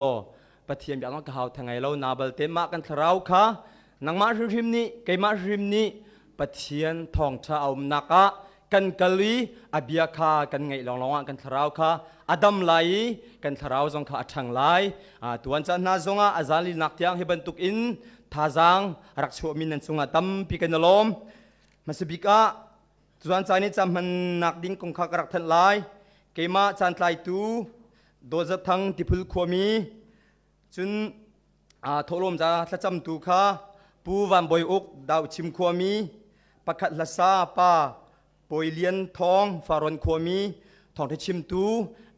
Pathian biaknak ka hau thangai lo na balte mah kan thlarau kha nangmah hrimhrim nih keimah hrimhrim nih Pathian thawngṭha a umnak ah kan kal i a bia kha kan ngaih lawnglawng ah kan thlarau kha a dam lai i kan thlarau zong kha a ṭhang lai. Tuan caan hna zongah a zaanlinak tiang hi bantuk in thazaang rak chuahmi nan cungah tampi kan i lawm. Hmasabik ah tuan caan i cam hmannak ding kong kha ka rak thanh lai. Keimah caan tlaitu Dawzat Thang Tiphul khuami cun thawhlawm ca thlacamtu kha Pu Van Bawi Uk Dauchim khuami pakhat hlasa pa Pawi Lian Thawng Farrawn khuami thawngṭha chimtu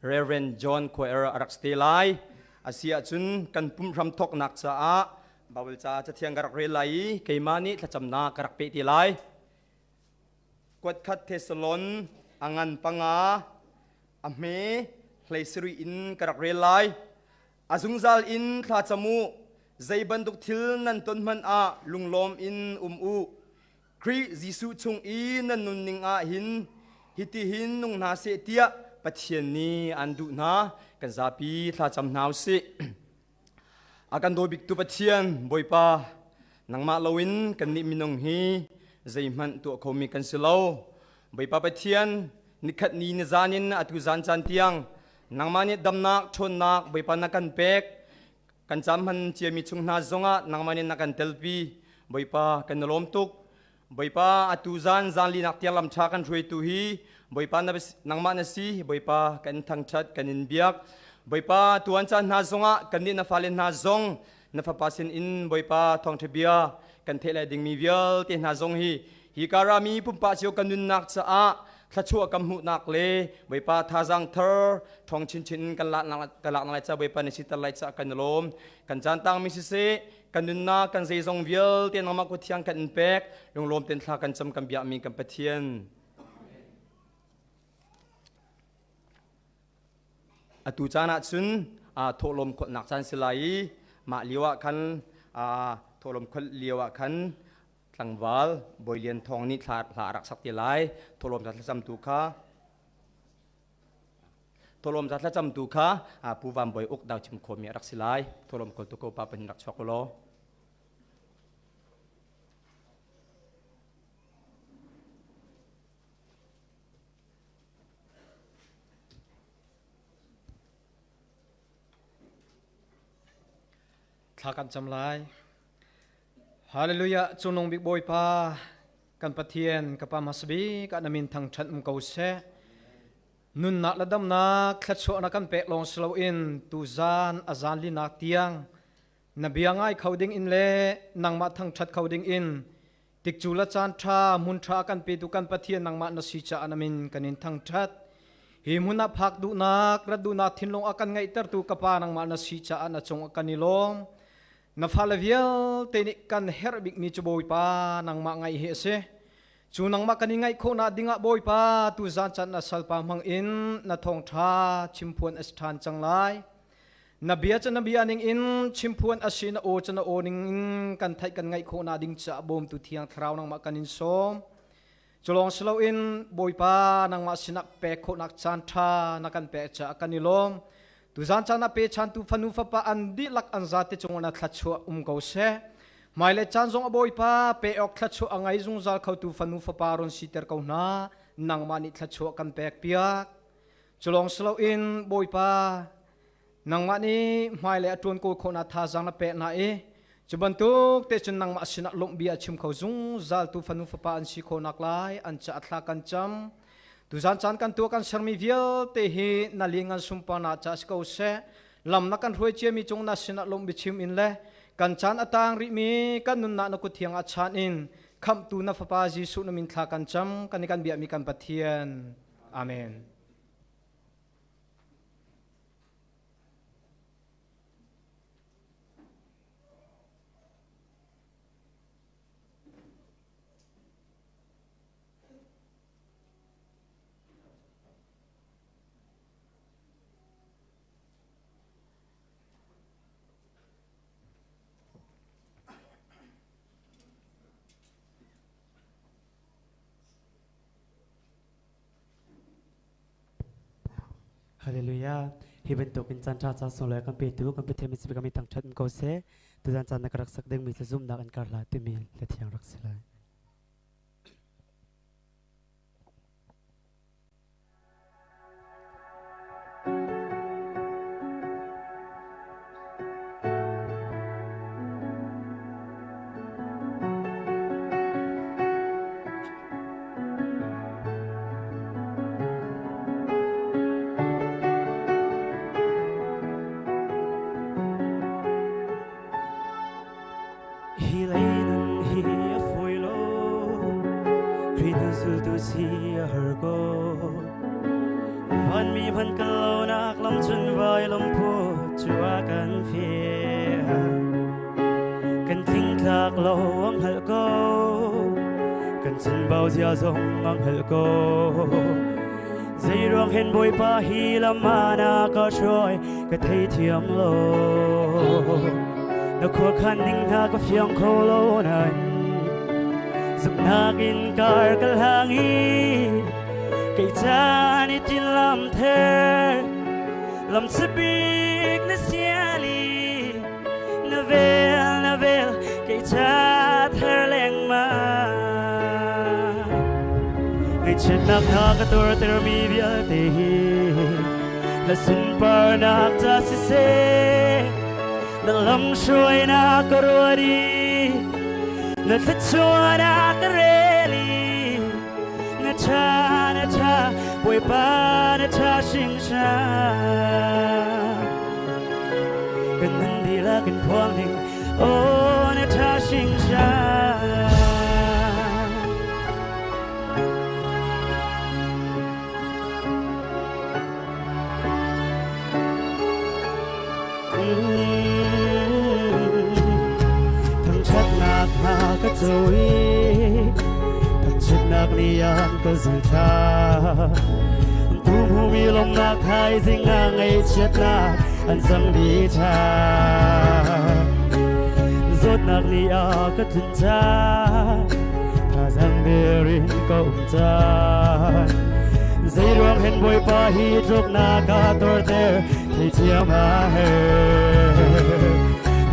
Reverend John Khuaer a rak si te lai. Asi ahcun kan pumh hram thawknak caah Bible ca cathiang ka rak rel lai i keimah nih thlacamnak ka rak peh te lai. Kuatkhat Thesalon a ngan panga a hme hlei sarih in ka rak rel lai. A zungzal in thla cam u, zei bantuk thil nan ton hmanh ah lunglawm in um u. Khrih Jesuh chung i nan nunning ah hin hitihin nung hna seh tiah Pathian nih an duh hna. Kan zapi thla cam hna u sih. A kan daw biktu Pathian Bawipa, nangmah loin kannih minung hi zeihmanh tuah khomi kan si lo. Bawipa Pathian, nikhat ni ni zan in atu zan caan tiang nangmah nih damnak, ṭhawnnak Bawipa na kan pek. Kan cam hman ciami chung hna zongah nangmah nih na kan telpi. Bawipa, kan i lawm tuk. Bawipa atu zan zanlinak tiang lam ṭha kan hruaitu hi Bawipa nangmah na si. Bawipa kan thangṭhat kan in biak. Bawipa tuan caan hna zongah kannih na fale hna zong na fapa sin in Bawipa thawngṭha bia kan theih lai dingmi vialte hna zong hi hi karami pumpak cio kan nunnak caah thluachuah kan hmuhnak le Bawipa thazaang thar ṭhawng chinchin in kan laknak kan laknak lai ca Bawipa na siter lai caah kan i lawm. Kan caan tangmi siseh kan nunnak kan zeizong vialte nangmah kut thiang kan in pek. Lunglawm ten thla kan cam kan biakmi kan Pathian. Atu caan ah cun thawhlawm kholhnak caan si lai i mah lio ah khan thawhlawm kholh lio ah khan tlangval Bawi Lian Thawng nih thla a rak sak te lai. Thawhlawm thlacamtu kha Thawhlawm za thlacamtu kha Pu Van Bawi Uk dau chim khawmi a rak si lai. Thawhlawm kawltu ko pa pahin rak chuak u law. Thla kan cam lai. Hallelujah cungnung bik Bawipa kan Pathian ka pa hmasa bik ah na min thangṭhat um ko seh. Nunnak le damnak thluachuah na kan pek lawng si loin tuzan a zan linak tiang na bia ngai kho ding in le nangmah thangṭhat kho ding in tikcu la caan ṭha hmun ṭha kan petu kan Pathian nangmah na si caah na min kan in thangṭhat. Hi hmun ah phak duhnak rat duhnak thinlung a kan ngeihtertu ka pa nangmah na si caah na cung ah kan i lawm. Na fale vialte nih kan herh bikmi cu Bawipa nangmah ngaih hi a si. Cu nangmah kan i ngaih khawhnak dingah Bawipa tuzan caan na salpa hmang in na thawngṭha chimphuan a si ṭhan cang lai. Na bia cu na bia ning in chimphuan a si na aw cu na aw ning in kan theih kan ngaih khawhnak ding caah bawmtu thiang thlarau nangmah kan in sawm. Cu lawng si loin Bawipa nangmah sinah pek khawhnak caan ṭha na kan pek caah kan i lawm. Tuzan caan ah pechantu fanu fapa an dihlak an zate cungah na thluachuah um ko seh. Hmailei caan zong a Bawipa pe awk thluachuah a ngei zungzal khotu fanu fapa run siter ko hna. Nangmah nih thluachuah kan pek piak. Cu lawng si loin Bawipa nangmah nih hmailei a ṭuan kawl khawhnak thazaang na pek hna i cu bantuk te cun nangmah sinah lawmh bia a chim kho zungzal tu fanu fapa an si khawhnak lai an ca thla kan cam. Tuzan caan kan tuah kan sermi vialte hi na liangan sunparnak ca si ko seh. Lam na kan hruai ciami cung na sinah lawmh biachim in le kan caan a tang rihmi kan nunnak na kut thiang ah chan in khamhtu na fapa Jesuh na min thla kan cam kan i kan biakmi kan Pathian. Amen. Hallelujah. Hi bantukin caan ṭha ca sunglawi kan petu kan Pathian min sibik mi thangṭhat in ko seh. Tuzan caan na ka rak sak dingmi cu zumhnak in kar hlah timi hla thiang rak si lai. Hi lei nun hi a fawi lo, Khrih nun zultu si a har ko. Vanmi hman kal lonak lam cun vailam phu cu a kan fial. Kan tlingtlak lo ang hngalh ko, kan chanbau zia zong ang hngalh ko. Zeiruang hen Bawipa hi lam ah na ka hruai ka theithiam lo. Na khuakhan ning hna ka fiang kho lo nain zumhnak in kar ka hlang i kei caan i tin lam ther lam sabik na siali na vel na vel kei cha thar lengmang Ngaihchiatnak hna ka tuartermi vialte hi na sunparnak ca siseh na lamhruainak ka ruat i na thluachuahnak ka rel i na ṭha na ṭha Bawipa na ṭha hringhran kan nun dihlak in phuang ning aw na ṭha hringhran. Thangṭhatnak hna ka co i thangṭhatnak nih an ka zul ṭha. Tu hmumi lawmhnak thaizing ah ngaihchiatnak an cang dih ṭha. Zawtnak nih a ka tlun caan, thazaang der in ka um caan. Zeiruang hen Bawipa hi tluk na ka torter theithiam a her.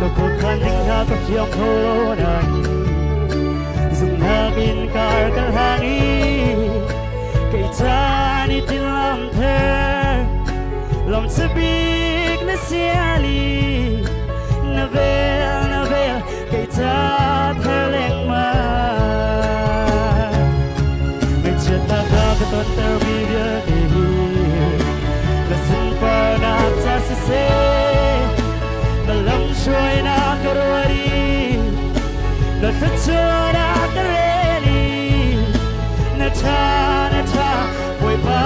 Na khuakhan ning hna ka fiang kho lo nain zumhnak in kar ka hlang i kei caan i tin lam ther lam sabik na siali na vel na vel kei ca thar lengmang. Ngaihchiatnak hna ka tontermi vialte hi na sunparnak ca siseh na lamhruainak ka ruat i na thluachuahnak ka rel i na ṭha na ṭha Bawipa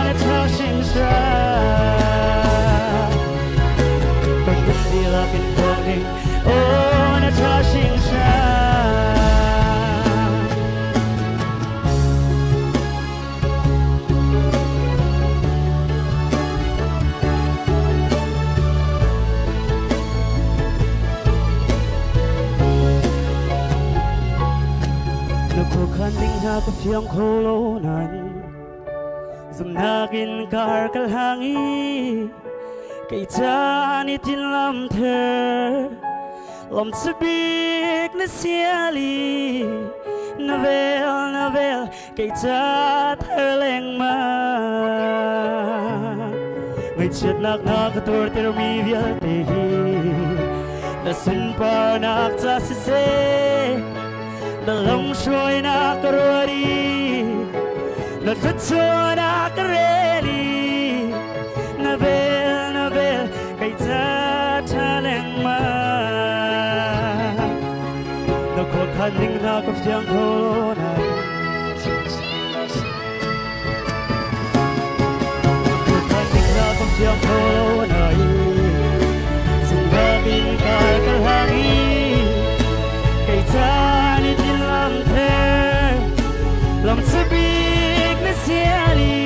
na ṭha hringhran. Kan nun dihlak in phuang ding aw na ṭha hringhran. Na khuakhan ding hna ka fiang kho lo nain zumhnak in kar ka hlang i kei caan i tin lam ther lam bik na siali na vel na vel kei ca thar lengmang. Ngaihchiatnak na ka tuartermi vialte hi na sunparnak ca siseh na lamhruainak ka ruat i na thluachuahnak ka rel i na vel na vel kei ca ṭha lengmang. Na khuakhan ning hna ka fiang kho lo nain khuakhan ning hna ka fiang kho lo nain zungzal in kar ka hlang i kei caan i tin lam ther lam bik na siali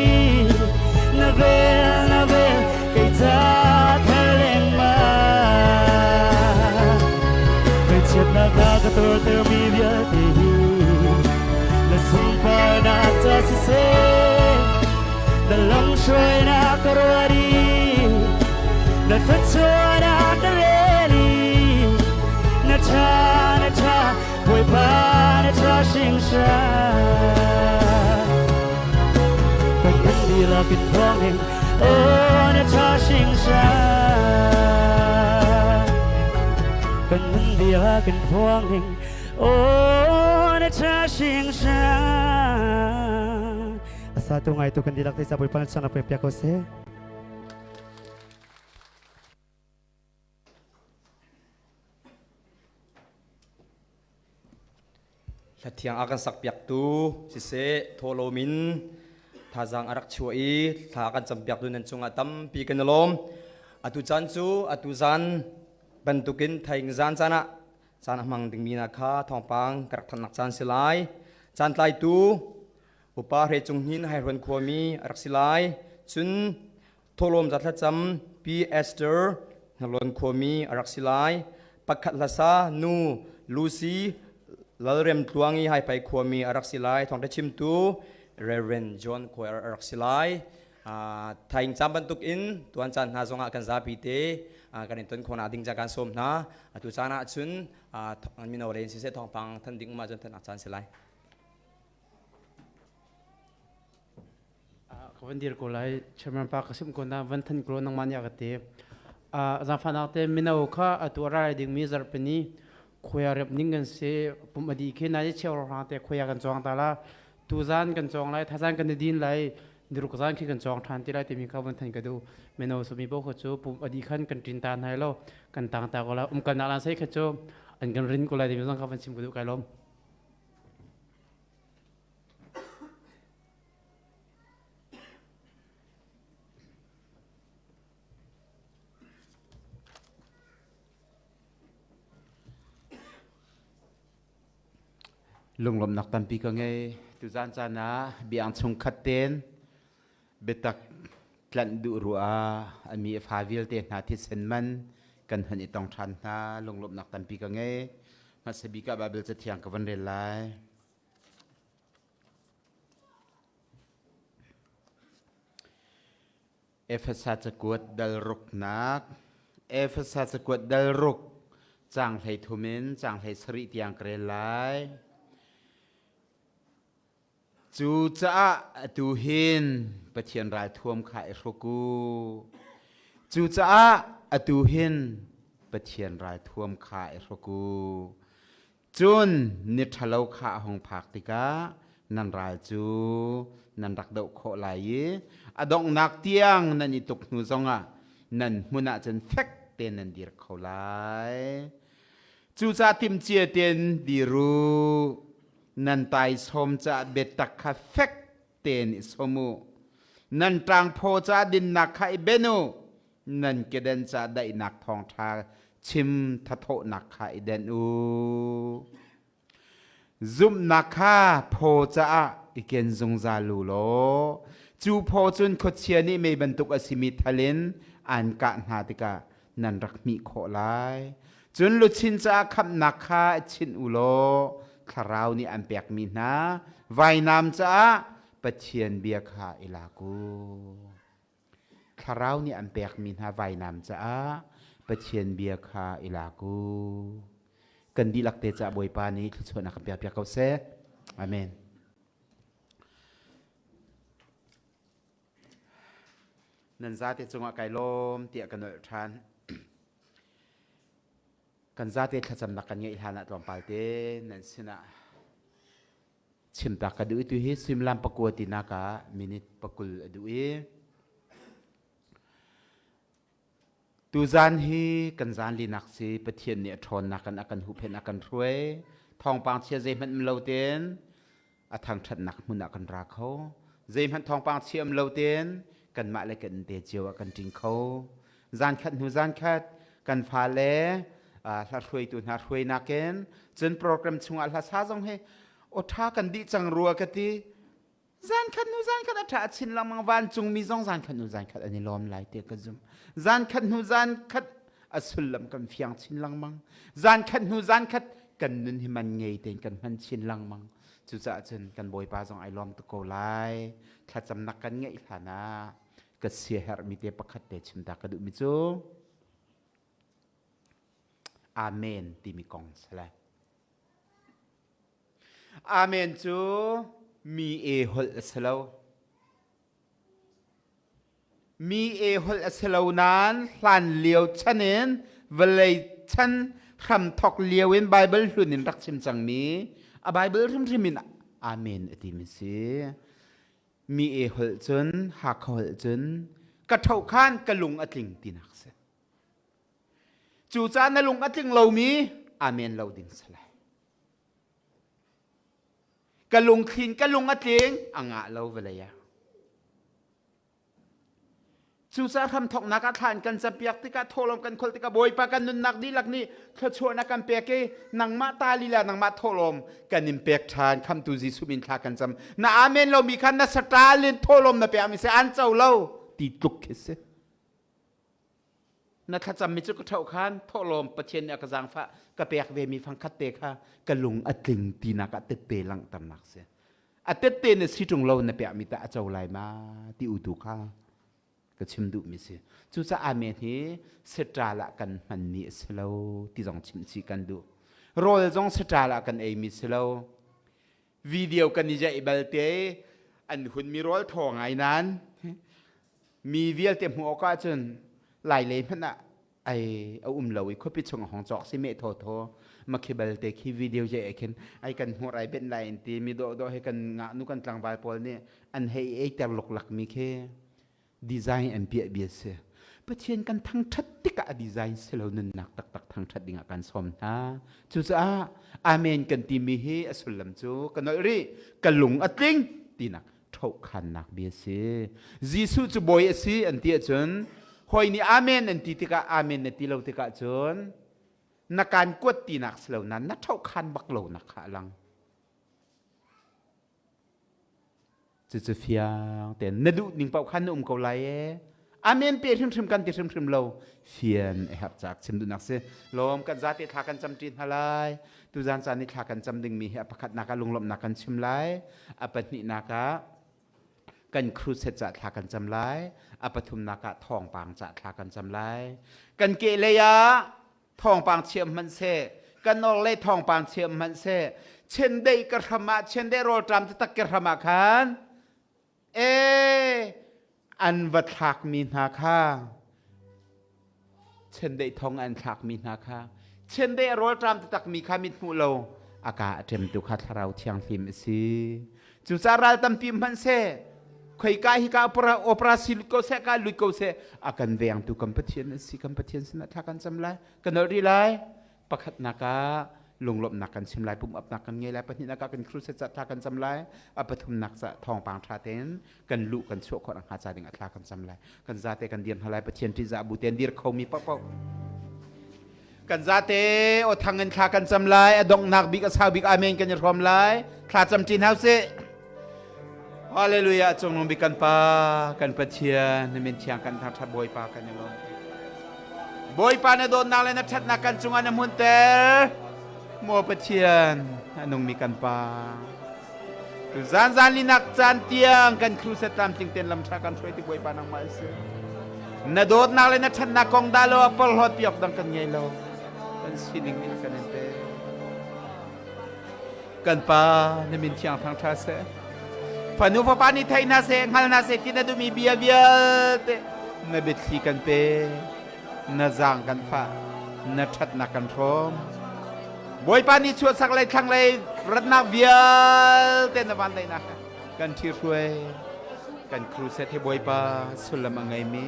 na vel na vel kei ca thar lengmang. Ngaihchiatnak na ka tuartermi vialte hi na sunparnak ca siseh na lamhruainak ka ruat i thluachuahnak ka rel i na ṭha na ṭha Bawipa na ṭha hringhran. Kan nun dihlak in thawngin aw na ṭha hringhran. Kan nun dihlak in phuangin aw na ṭha hringhran. Asa tu ngai tu kan dihlak te ca Bawipa na chang na pek piak ko seh. Hlathiang a kan sakpiaktu siseh thawhlawm in thazaang a rak chuah i thla a kan campiaktu nan cungah tampi kan i lawm. Atu caan cu atu zan bantukin thaing zan caan ah caan a hmang dingmi hna kha thawngpang ka rak thanhnak caan si lai. Caan tlaitu upa Hre Cung Hnin Haihruan khuami a rak si lai. Cun Thawhlawm za thlacam Pi Esther Hnalon khuami a rak si lai. Pakhat hlasa nu Lucy Lalrem Tluangi Haipai khuami a rak si lai. Thawngtha chimtu Reverend John Khuai a rak si lai. Thaing cam bantuk in tuan caan hna zongah kan zapi te kan in ton khawhnak ding ca kan sawm hna. Atu caan ah cun mino le siseh thawngpang than ding um ahcun than ak caan si lai. Ka van dir ko lai. Chairman pa ka sim ko na van than ko nangmah nih a ka ti. Zaangfahnak te mino kha atu a rai dingmi zarhpini khuaya rep ning kan si pum adi khi na cheu rang te khuaya kan cawng ta la tu zan kan cawng lai thazan kan i din lai niruk zan khi kan cawng than ti lai timi kha van than ka du mino sumi bo kha cu pum adi khan kan tin ta nai lo kan tang ta ko la um kan na lan sai kha cu an kan rin ko lai timi zong kha van chim ka du kai lom. Lunglawmhnak tampi ka ngei. Tuzaan caan ah biang chungkhat ten biatak tlanh duh ruah a mi a fa vialte hna thisen man kan hun i tong ṭhan hna. Lunglawmhnak tampi ka ngei. Hmasa bik ah Baibal Cathiang ka van rel lai. Efesa cakuat dal ruknak Efesa cakuat dal ruk caang 13 in caang 17 tiang ka rel lai. Cucaah atu hin Pathian ralthuam kha i hruk u. Cucaah atu hin Pathian ralthuam kha i hruk u. Cun ni ṭhalo kha a hung phak tikah nan ral cu nan rak doh khawh lai i a donghnak tiang nan i tuk hnu zongah nan hmun ah cun fek tein nan dir kho lai. Cucaah timhcia tein dir u. Nan taisawm caah biatak kha fek tein i sawm u. Nan ṭangphaw caah dinnak kha i ben u. Nan kedan caah daihnak thawngṭha chim thathawhnak kha i denh u. Zumhnak kha phaw caah i ken zungzal u law cu phaw cun khuachia nih mei bantuk a simi thal in aan kah hna tikah nan rak hmih khawh lai. Cun luchin caah khamhnak kha chinh u law thlarau nih an pekmi hna vainam caah Pathian bia kha i lak u. Thlarau nih an pekmi hna vainam caah Pathian bia kha i lak u. Kan dihlak te caah Bawipa nih thluachuahnak kan pekpiak ko seh. Amen. Nan zate cungah kai lawm tiah ka nolh ṭhan. Kan zate thlacamnak kan ngeih hlan ah tlawmpal te nan sinah chimtak ka duh i tu hi suimilam 9 tinak ah minute 20 a duh i tuzan hi kan zan linak si Pathian nih a ṭhawnnak kan a kan huhphenh a kan hruai thawngpang chia zeihmanh um lo tein a thangṭhatnak hmun ah kan ra kho zeihmanh thawngpang chia um lo tein kanmah le kan te cio ah kan ṭing kho zan khat hnu zan khat kan fale hla hruaitu hna hruainak in cun program chungah hla sa zong hi aw ṭha kan dih cang rua ka ti zan khat hnu zan khat a ṭha chin lengmang vancungmi zong zan khat hnu zan khat an i lawm lai ti ka zum zan khat hnu zan khat a sullam kan fiang chin lengmang zan khat hnu zan khat kan nun hi man ngei tein kan hman chin lengmang cucaah cun kan bawipa zong ai lawm tuk ko lai thlacamnak kan ngeih hlan ah ka siaherhmi te pakhat te chim ta ka duhmi cu. Amen timi kong si lai. Amen cu mi e holh a si lo. Mi e holh a si lo nain hlan lio chan in vawlei chan hramthok lio in Bible hlun in rak chim cangmi a Bible hrimhrim in Amen a timi si. Mi e holh cun Hakha holh cun ka tho khan ka lung a tling tinak si. Cucaah na lung a tling lomi amen lo ding si lai. Ka lungthlin ka lung a tling a ngah lo vawlei ah. Cucaah hramthawknak ah thla in kan campiak tikah thawhlawm kan kholh tikah Bawipa kan nunnak dihlak nih thluachuahnak kan pek i nangmah ta lila nangmah thawhlawm kan in pek ṭhan khamtu Jesuh min thla kan cam. Na amen lomi kha na saṭal in thawhlawm na pek mi si an co lo ti tluk khi si. Na thlacammi cu ka ṭhoh khan thawhlawm Pathian nih a ka zaangfah ka pek vemi fangkhat te kha ka lung a tling tinak ah tette langhternak si. A tette na si ṭung lo na pekmi tah a co lai ma ti utu kha ka chim duhmi si. Cucaah amen hi saṭal ah kan hmanmi a si lo ti zong chim chih kan duh. Rawl zong saṭal ah kan eimi si lo. Video kan i jaih balte an hunmi rawl thaw ngai nain mi vialte hmuh awk ahcun lai lei hmanh ah ai a um lo i khuapi chung a hong cawk si meh thaw thaw makhi balte khi video je khin ai kan hmur ai benh lai in ti mi dawh dawh he kan ngaknu kan tlangval pawl nih an hei ei ter luklak mi khi design an piah bia si. Pathian kan thangṭhat tikah a design si lo nunnak taktak thangṭhat dingah kan sawm hna. Cucaah amen kan timi hi a sullam cu ka nolh rih, ka lung a tling tinak ṭhohkhannak bia si. Jesuh cu bawi a si an ti ahcun hawi nih amen an ti tikah amen na ti lo tikah cun na kaan kuat tinak si lo nain na ṭhohkhan bak lo nak kha a lang. Cucu fiang tein na duh ning paoh khan na um ko lai ee. Amen pe hrimhrim kan ti hrimhrim lo. Fian a herh caak chim duhnak si. Lawm kan zate thla kan cam ṭi hna lai. Tuzan caan i thla kan cam dingmi hi a pakhatnak ah lunglawmhnak kan chim lai. A pahnihnak ah kan crusade ca thla kan cam lai. A pathumnak ah thawngpang ca thla kan cam lai. Kan kehlei ah thawngpang chiam hmanhseh kan or le thawngpang chiam hmanhseh chendeih ka hram ah chendeih rawlṭam taktak ka hram ah khan e an va thlakmi hna kha chendeih thong an thlakmi hna kha chendeih rawlṭam taktak mi kha mit hmuh lo aka a ṭemtu kha thlarau thianghlim a si Cucaah ral tampi hmanhseh khoika hi ka opera si lut ko seh ka lut ko seh a kan vengtu kan Pathian a si kan Pathian sinah thla kan cam lai kan nolh rih lai pakhatnak ah lunglawmhnak kan chim lai pumapnak kan ngei lai pahnihnak ah kan crusade ca thla kan cam lai a pathumnak ca thawngpang tha tein kan luh kan chuah khawh hnga ca ding ah thla kan cam lai kan zate kan dir hna lai Pathian ṭihzah bu tein dir khomi paohpaoh Kan zate aw thang in thla kan cam lai, a donghnak bik a sau bik amen kan i hrawm lai. Thla cam ṭi hna usih. Hallelujah cungnung bik kan Pa, kan Pathian, na min thiang kan thangṭhat Bawipa kan i lawm. Bawipa na dawtnak le na ṭhatnak kan cungah na hmunter. Maw Pathian, a nungmi kan Pa. Zan zan linak caan tiang kan crusade tlamtling ten lam ṭha kan hruai ti Bawipa nangmah si. Na dawtnak le na ṭhatnak kong dah lo a porhlawt piak dang kan ngei lo. Kan sining nih kan in pe. Kan pa na min thiang thang ṭha seh. Fanu fapa nih thei hna seh, hngal hna seh ti na duhmi bia vialte na biathli kan pe. Na zaang kan fah, na ṭhatnak kan hrawm. Bawipa nih chuahsak lei thlanglei ratnak vialte na van daihnak kan ṭhihruai kan crusade hi Bawipa sullam a ngeimi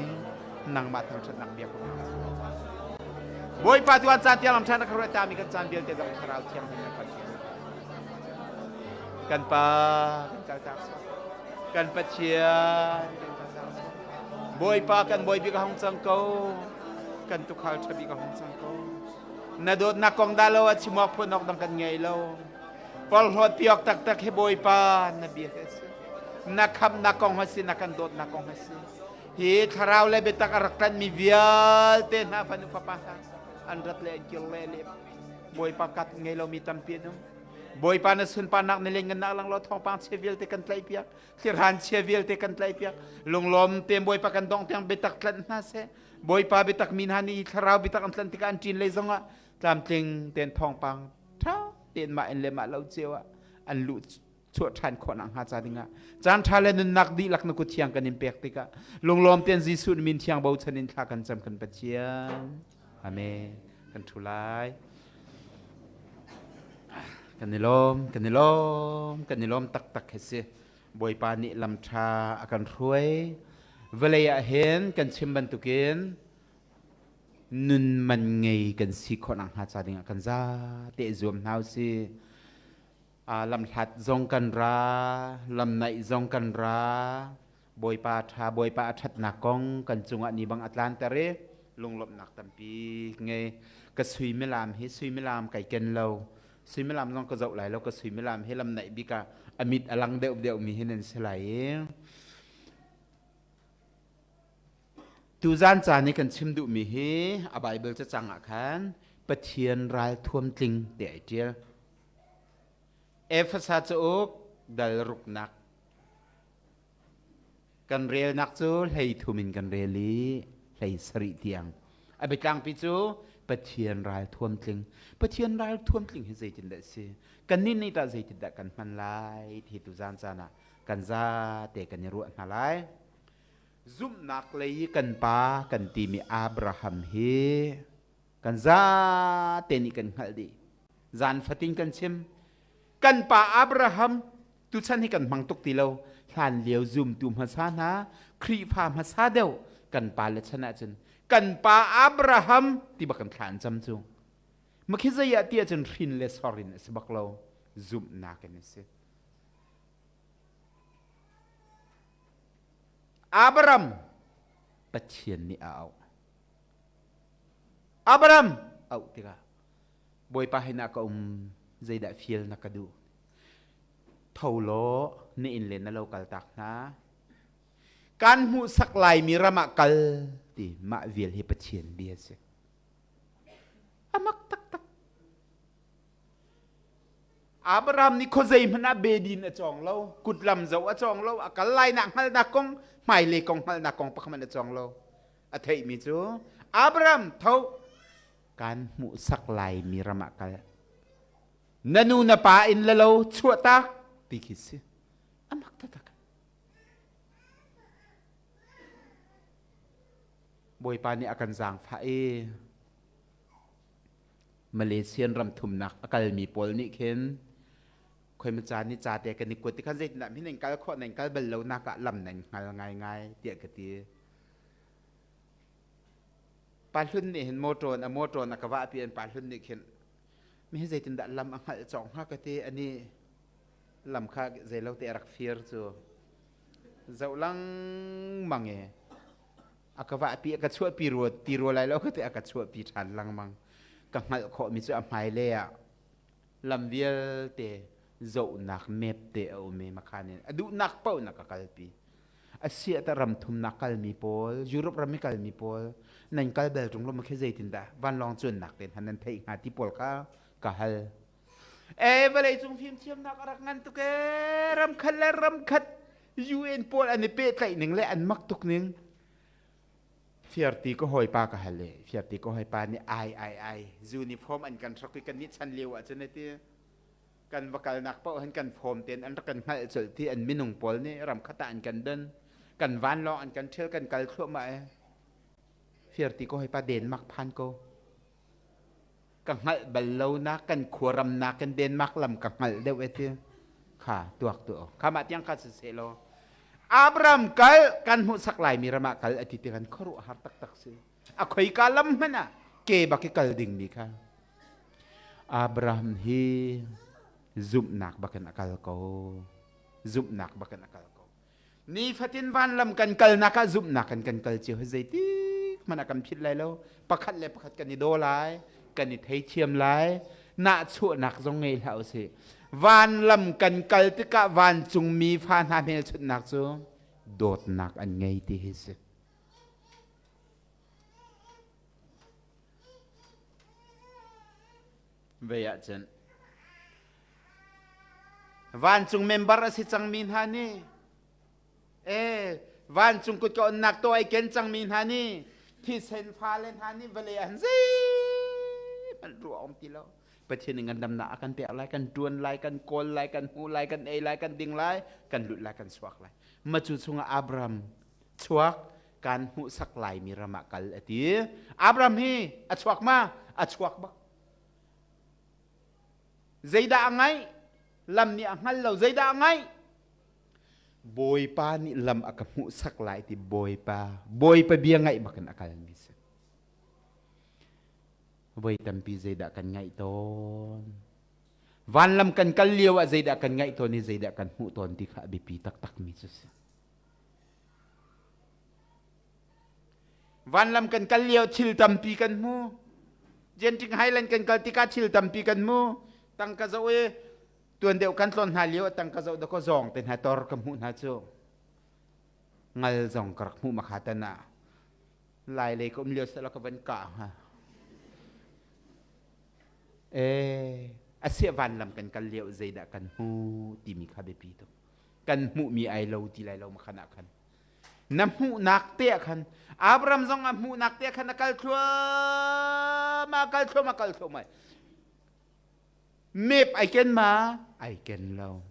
nangmah thangṭhatnak bia ko Bawipa tu an caan tiang lam ṭhan na ka ruah tami kan caan vialte zong thlarau thianghlim na kan kan pa kan kaltak sual kan Pathian kan kaltak sual Bawipa kan bawi bik a hung cang ko kan tukhal ṭha bik a hung cang ko Na dawtnak kong dah lo a chim awk phun awk dang kan ngei lo. Porhlawt piak taktak hi Bawipa na bia hi a si. Na khamnak kong a si, na kan dawtnak kong a si. Hi thlarau le biatak a rak ṭanhmi vialte hna fanu fapa hna an rat le an kir le le Bawipa kat ngei lomi tampi an um. Bawipa na sunparnak na lianngannak lang law thawngpang chia vialte kan tlaihpiak. Thlirhan chia vialte kan tlaihpiak. Lunglawm tein Bawipa kan dong tiang biatak tlanh hna seh. Bawipa biatak mi hna nih thlarau biatak an tlanh tikah an ṭin lei zongah tlamtling tein thawngpang ṭha tein mah in le mah lo cio ah an luh chuah ṭhan khawh nak hnga ca dingah caan ṭha le nunnak dihlak na kut thiang kan in pek tikah lunglawm tein Jesuh min thiang bochan in thla kan cam kan Pathian. Amen. Kan ṭhu lai. Kan i lawm, kan i lawm, kan i lawm taktak hi si. Bawipa nih lam ṭha a kan hruai. Vawlei ah hin kan chim bantukin nun man ngei kan si khawh nak hnga ca dingah kan za te zuam hna usih. Lamhlat zong kan ra, lam naih zong kan ra. Bawipa ṭha, Bawipa a ṭhatnak kong kan cungah ni bang a tlanter i lunglawmhnak tampi ngei. Ka suimilam hi suimilam kai ken lo. Suimilam zong ka zoh lai lo. Ka suimilam hi lam naih bik ah a mit a lang deuh deuh mi hi nan si lai i. Tuzan caan i kan chim duhmi hi a Bible cacang ah khan Pathian ral thuam tling ti ai ṭial. Efesa cauk dal ruknak Kan relnak cu 13 in kan rel i 17 tiang. A biatlangpi cu Pathian ral thuamtling. Pathian ral thuamtling hi zeitindah a si? Kannih nih tah zeitindah kan hman lai ti tu zan caan ah kan zate kan i ruah hna lai. Zumhnak lei i kan pa kan timi Abraham hi kan zate nih kan hngalh dih. Zan fatin kan chim. Kan pa Abraham tuchan hi kan hmang tuk ti lo. Hlan lio zumtu hmasa hna, Khrihfa hmasa deuh kan pa le chan ahcun kan pa Abraham ti bak kan thla an cam cu. Makhi zei ah ti ahcun hrin le sor in a si bak lo. Zumhnak in a si. Abraham Pathian nih a auh. Abraham auh tikah Bawipa hin ah ka um zeidah fial na ka duh tho law na inn le na lo kal tak hna kan hmuhsak laimi ram ah kal ti mah vial hi Pathian bia si amak taktak Abraham nih khuazei hmanh ah bedin a cawng lo kutlam zo a cawng lo a kal lai nak hngalhnak kong hmailei kong hngalhnak kong pakhat a cawng lo a theihmi cu Abraham tho kan hmuhsak laimi ram ah kal na nu na pa in le lo chuahtak ti khi si amak taktak Bawipa nih a kan zaangfah i Malaysian ram thumnak a kalmi pawl nih khin khoi ma caan ni ca te kan i kuat ti khan zeitindah hin nan kal khawh nan kal bal lo nak ah lam nan hngal ngaingai tiah ka ti Pa Hlun nih hin motor a motor a ka vahpi an Pa Hlun nih khin mi hi zeitindah lam a hngalh cawk hnga ka ti ani lam kha zeilo te a rak fir cu zoh lengmang e a ka vahpi a ka chuahpi rua ti rua lai lo ka ti a ka chuahpi ṭhan lengmang ka hngalh khawhmi cu a hmailei ah lam vialte zohnak map te a um i makhan in a duhnak paoh na ka kalpi a siah ta ram thumnak kalmi pawl Europe ram i kalmi pawl nan kal bel ṭung lo ma khi zeitindah vanlawng cuannak te hna nan theih hnga ti pawl kha ka hal e vawlei cung fimthiamnak a rak ngan tuk e ram khat le ram khat UN pawl an i pehtlaih ning le an mak tuk ning Fiarti ka hawipa ka hal i Fiarti ka hawipa nih ai ai ai uniform an kan hrok i kan nih chan lio ahcun ati kan va kalnak paoh hin kan form tein an rak kan hngalh colh ti an minung pawl nih ram khat ah an kan don kan vanlawng an kan ṭhial kan kal thluahmah e Fiarti ka hawipa Denmark phan ko ka hngalh bal lo nak kan khuaram nak kan Denmark lam ka hngalh deuh e ti kha tuak tu kha mah tiang kha siseh law Abraham kal kan hmuhsak lai mi ram ah kal ati ti kan khuaruah har taktak si a khoika lam hmanh ah ke bak i kal ding mi kha Abraham hi zumhnak bakin a kal ko zumhnak bakin a kal ko Nifatin vanlam kan kalnak ah zumhnak kan kan kal cio hi zeitik hmanh ah kan philh lai lo. Pakhat le pakhat kan i daw lai, kan i theithiam lai, nahchuahnak zong ngei hlah usih. Vanlam kan kal tikah vancungmi fa hna hmelchunhnak cu dawtnak an ngei ti hi si. Vei ahcun. Vancung member a si cangmi hna nih e vancung kut ka onnak to ai ken cangmi hna nih thisen fale hna nih vale an zeihmanh ruah um ti lo. Pathian nih ngandamnak a kan pek lai, kan ṭuan lai, kan kawl lai, kan hmu lai, kan ei lai, kan ding lai, kan lut lai, kan chuak lai. Ma cu chungah Abraham chuak kan hmuhsak laimi ram ah kal a ti. Abraham hi a chuak ma? A chuak bak. Zeidah a ngaih? Lam nih a hngal lo. Zeidah a ngaih? Bawipa nih lam a ka hmuhsak lai ti Bawipa, Bawipa bia ngaih bakin a kalmi si. Voi tampi zeidah kan ngaih tawn? Vanlam kan kal lio ah zeidah kan ngaih tawn i zeidah kan hmuh tawn ti kha a biapi taktakmi cu si. Vanlam kan kal lio thil tampi kan hmu. Genting Highland kan kal tikah thil tampi kan hmu. Tangka zoh i tuan deuh kan tlawn hna lio tangka zoh dakaw zawng te hna tor ka hmuh hna cu. Ngal zong ka rak hmuh makha tan ah. Lai lei ka um lio sela ka van kah hnga. Eh, asia vanlam kan kal lio zeidah kan hmu timi kha biapi tuk. Kan hmuhmi ai lo ti lai lo makhan ah khan. Na hmuhnak te ah khan Abraham zong a hmuhnak te ah khan a kal thluahmah kal thluahmah kal thluahmah. Mep ai ken ma? Ai ken lo.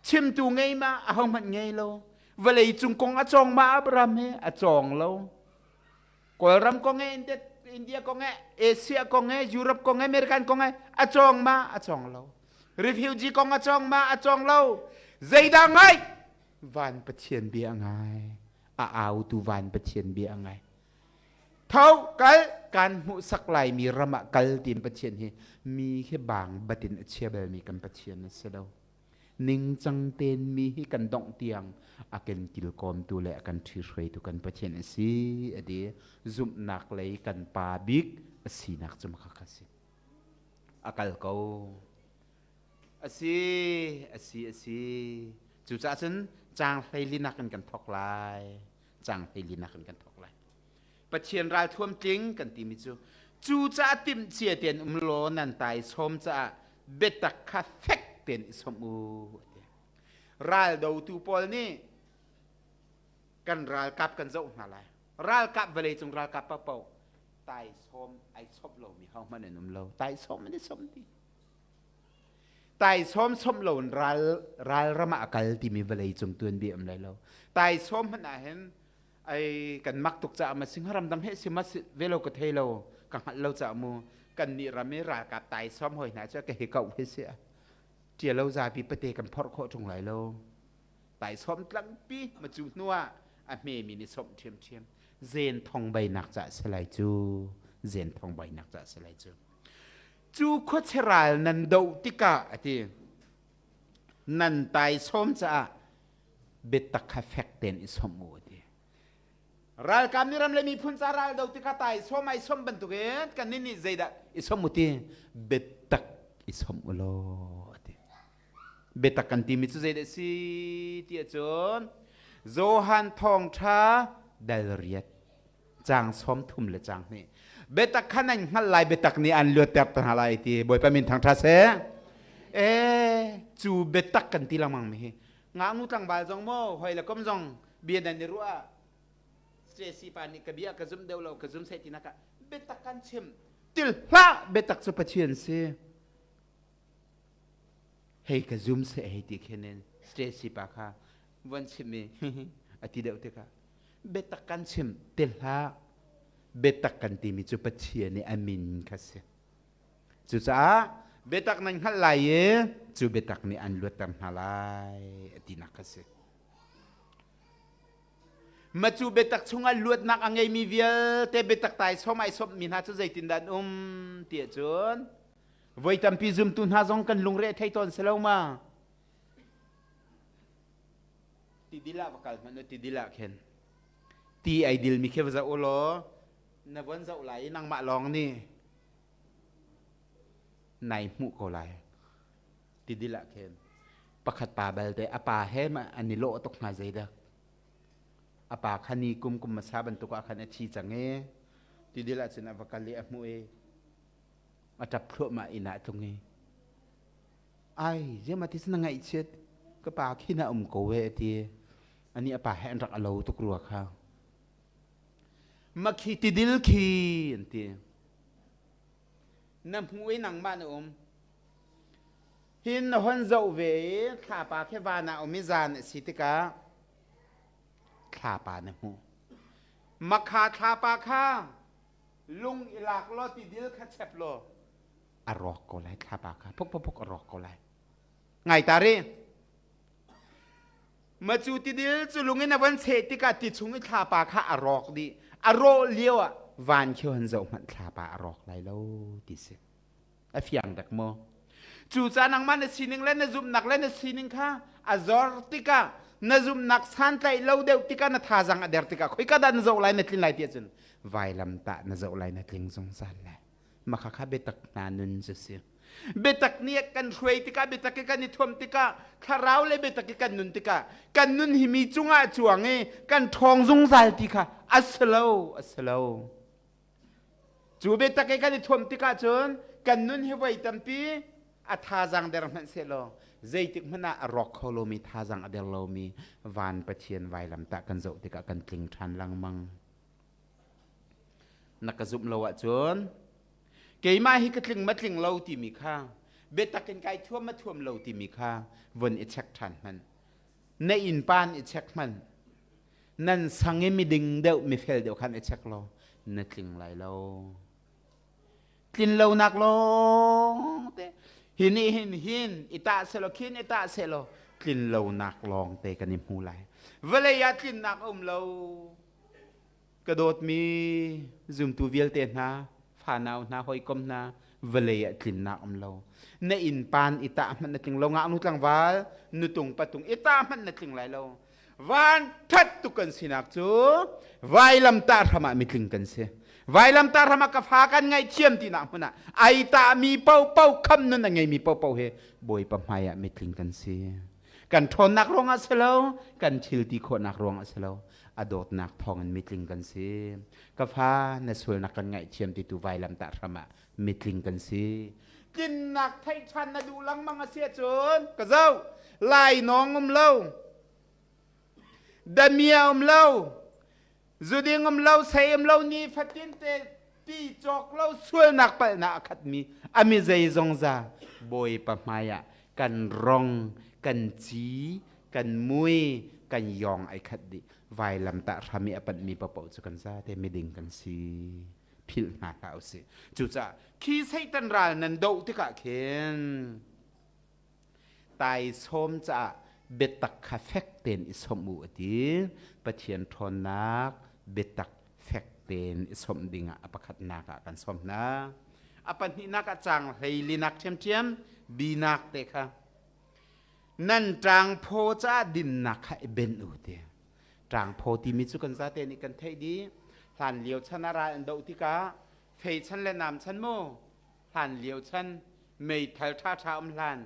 Chimtu ngei ma? Ahohmanh ngei lo. Vawlei cung kong a cawng ma Abraham he? A cawng lo. Kawlram kong he India kong he Asia kong he Europe kong he American kong he a cawng ma a cawng lo refugee kong a cawng ma a cawng lo zeidah ngai van Pathian bia ngai a au tu van Pathian bia ngai tho kal kan hmuh sak lai mi ram ah kal tin Pathian hi mi hi bang batin a chia bel mi kan Pathian a si lo Ningcang tein mi hi kan dongh tiang a kan kilkawmtu le a kan ṭhihruaitu kan Pathian a si a ti. Zumhnak lei kan pa bik a sinak cu makha kha si. A kal ko. A si, a si, a si. Cucaah cun caang hleilinak in kan thawk lai. Caang hleilinak in kan thawk lai. Pathian ralthuam tling kan timi cu cucaah timhcia tein um law nan taisawm caah biatak kha fek tein i sawmh u a ti. Ral dotu pawl nih kan ralkap kan zoh hna lai. Ralkap vawleicung ralkap paohpaoh taisawm ai sawmh lomi hohmanh an um lo. Taisawm an i sawmh dih. Taisawm sawmh lo in ral ralram ah a kal timi vawleicung tuanbia um lai lo. Taisawm hmanh ah hin ai kan mak tuk caah ma sing ram dang he si ma ve lo ka thei lo ka hngalh lo caah mu kan nih ram i ralkap tai som hoi hna cu ka hi ko he si tia lo zapi pate kan phorh khawh ṭung lai lo tai som tlangpi ma cu hnu ah a hme mi nih som ṭhiam ṭhiam zen thong bai nak ca si lai cu zen thong bai nak ca si lai cu cu khuacheral nan do tikah ati nan tai som caah biatak kha fek tein i sawmh u ti. Ralkap nih ram le miphun ca ral do tikah tai sawm ai sawmh bantukin kannih nih zeidah i sawmh u ti biatak i sawmh u law ti. Biatak kan timi cu zeidah si ti ahcun Johan thawngṭha dal riat caang 30 le caang hnih biatak kha nan hngalh lai biatak nih an luatter te hna lai ti Bawipa min thangṭha seh ee cu biatak kan ti lengmang mi hi ngaknu tlangval zong maw hoi le kom zong bia nan i ruah Stacy pa nih ka bia ka zum deuh lo ka zum sai ti nak ah biatak kan chim til hlah biatak cu Pathian si hei ka zum se hei ti khin in Stacy pa kha von chim i a ti deuh tikah biatak kan chim ti hlah biatak kan timi cu Pathian i a min kha si cucaah biatak nan hngalh lai i cu biatak nih an luatter hna lai tinak kha si ma cu biatak chungah luatnak a ngeimi vialte biatak tai som ai sommi hna cu zeitindah an um ti ahcun voi tampi zumtu hna zong kan lungre thei tawn si lo ma Tidil ah va kal hmanh u tidil ah khin ti ai dilmi khi va zoh u law na von zoh lai i nangmah lawng nih nai hmuh ko lai tidil ah khin pakhat pa balte a pa he ma an i lawh tuk hnga zeidah a pa kha ni kum kum hmasa bantuk ah khan a thi cang i tidil ah cun a va kal i a hmuh i a ṭap thluahmah inn ah tlung i. Ai, ziama ti na ngaihchiat ka pa khi na um ko we ti. Ani a pa he an rak alo tuk rua kha. Makhi tidil khi an ti. Na hmu i nangmah na um. Hin na hon zoh ve i thlapa khi van ah um i zan a si tikah thlapa na hmuh. Makha thlapa kha lung i lak law tidil kha chep law a rawk ko lai thlapa kha phuk phuk phuk a rawk ko lai. Ngai ta ri. Macu tidil cu lung in a von cheh tikah ti chung i thlapa kha a rawk dih. A rawh lio ah van khi hon zoh hmanh thlapa a rawk lai lo ti si. A fiang dek maw? Cucaah nangmah na sining le na zumhnak le na sining kha a zor tikah na zumhnak santlaih lo deuh tikah na thazang a der tikah khoika dah na zoh lai na tlin lai ti ahcun vailam tah na zoh lai na tling zungzal lai. Maka kha biatak hna nun cu si. Biatak nih kan hruai tikah biatak i kan i thuam tikah thlarau le biatak i kan nun tikah kan nun hi mi cungah cuang i kan ṭhawng zungzal ti kha a si lo a si lo. Cu biatak i kan i thuam tikah cun kan nun hi voi tampi a thazaang der hmanh sehlaw zeitik hmanh ah a rawk kho lomi thazaang a der lomi van Pathian vailamtah kan zoh tikah kan tling ṭhan lengmang. Na ka zumh lo ahcun keimah hi ka tling ma tling lo timi kha biatak in kai thuam ma thuam lo timi kha von i check ṭhan hmanh. Na innpa in i check hmanh. Nan sang i miding deuh mifel deuh khan i check law na tling lai lo. Tlin lonak lawng te hi nih hin hin i tah selaw khin i tah selaw tlin lonak lawng te kan i hmu lai. Vawlei ah tlinnak a um lo. Ka dawtmi zumtu vialte hna, fanau hna, hawikom hna, vawlei ah tlinnak um lo. Na innpan i tah hmanh na tling lo, ngaknu tlangval, nutung patung i tah hmanh na tling lai lo. Van that tuk kan sinak cu vailam tah hram ah mitling kan si. Vailam tah hram ah ka fa kan ngaihthiam tinak hmun ah ai tahmi paohpaoh kham nun a ngeimi paohpaoh he Bawipa hmai ah mitling kan si. Kan ṭhawnnak ruangah si lo, kan thil ti khawhnak ruangah si lo, a dawtnak thawngin mitling kan si. Ka fa, na sualnak kan ngaihthiam ti tu vailam tah hram ah mitling kan si. Tlinnak theih ṭhan na duh lengmang a si ahcun ka zoh, lainawng um lo, damia um lo, zuding um lo, sei um lo, ni fatin te ti cawk lo sualnak palhnak a khatmi a mi zeizong za Bawipa hmai ah kan rong, kan ci, kan mui, kan yong ai khat dih. Vailam tah hram i a panhmi paohpaoh cu kan zate miding kan si. Philh hna hlah usih. Cucaah khi Satan ral nan doh tikah khin taisawm caah biatak kha fek tein i sawmh u a ti. Pathian ṭhawnnak biatak fek tein i sawmh dingah a pakhatnak ah kan sawm hna. A pahnihnak ah caang hleilinak ṭhiamṭhiam binak te kha nan ṭangphaw caah dinnak kha i benh u ti. Ṭangphaw timi cu kan zate nih kan theih dih. Hlan lio chan ah ral an doh tikah fei chan le nam chan mu hlan lio chan meithal ṭhaṭha um hlan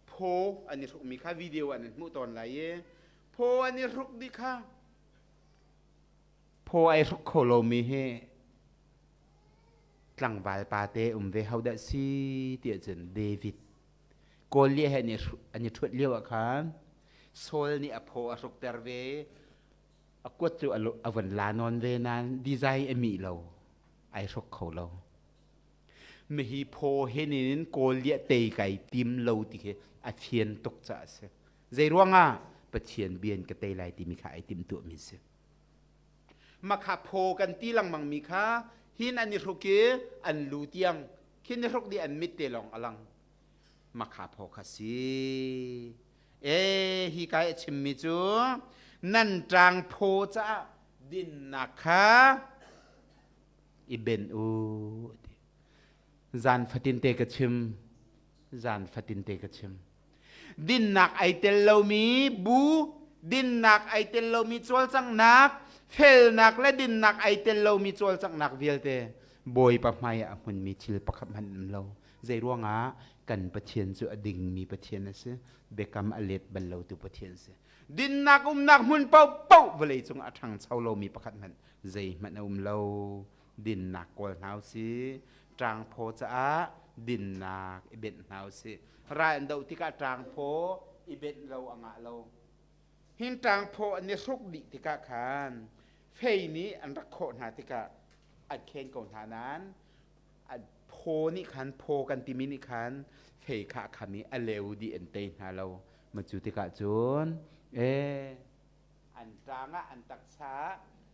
phaw an i hrukmi kha video an in hmuh tawn lai i phaw an i hruk dih kha phaw ai hruk kho lomi hi tlangval pa te um ve ho dah si ti ahcun David Kawl he an i ṭhuat lio ah khan Saul nih a phaw a hrukter ve a kuat cu a von la nawn ve nain design a mih lo ai hruk kho lo Mihi phaw he nin kawl liah tei kai tim lo ti khi a fian tuk caah a si. Zei ruangah Pathian bian ka tei lai timi kha ai timh tuahmi si. Makha phaw kan ti lengmang mi kha hin an i hruk i an lu tiang khin i hruk dih an mit te lawng a lang. Makha phaw kha si. E hi kai a chimmi cu nan ṭang phaw caah dinnak kha i ben u ti. Zan fatin te ka chim. Zan fatin te ka chim. Dinnak ai tel lomi bu, dinnak ai tel lomi cawlcanghnak, felnak le dinnak ai tel lomi cawlcanghnak vialte Bawipa hmai ah a hmunmi thil pakhat hmanh um lo. Zei ruangah kan Pathian cu a dingmi Pathian a si, biakam a let bal lo tu Pathian a si. Dinnak umnak hmun paohpaoh vawlei cung a ṭhangcho lomi pakhat hmanh zeihmanh a um lo. Dinnak kawl hna u si. Ṭangphaw caah dinnak i benh hna usih. Ral an doh tikah ṭangphaw i benh lo a ngah lo. Hin ṭangphaw an i hruk dih tikah khan fei nih an rak khawh hna tikah an khen ko hna nain phaw nih khan phaw kan timi nih khan fei kha a kham i a leu dih an tei hna lo. Ma cu tikah cun ee an ṭang ah an taksa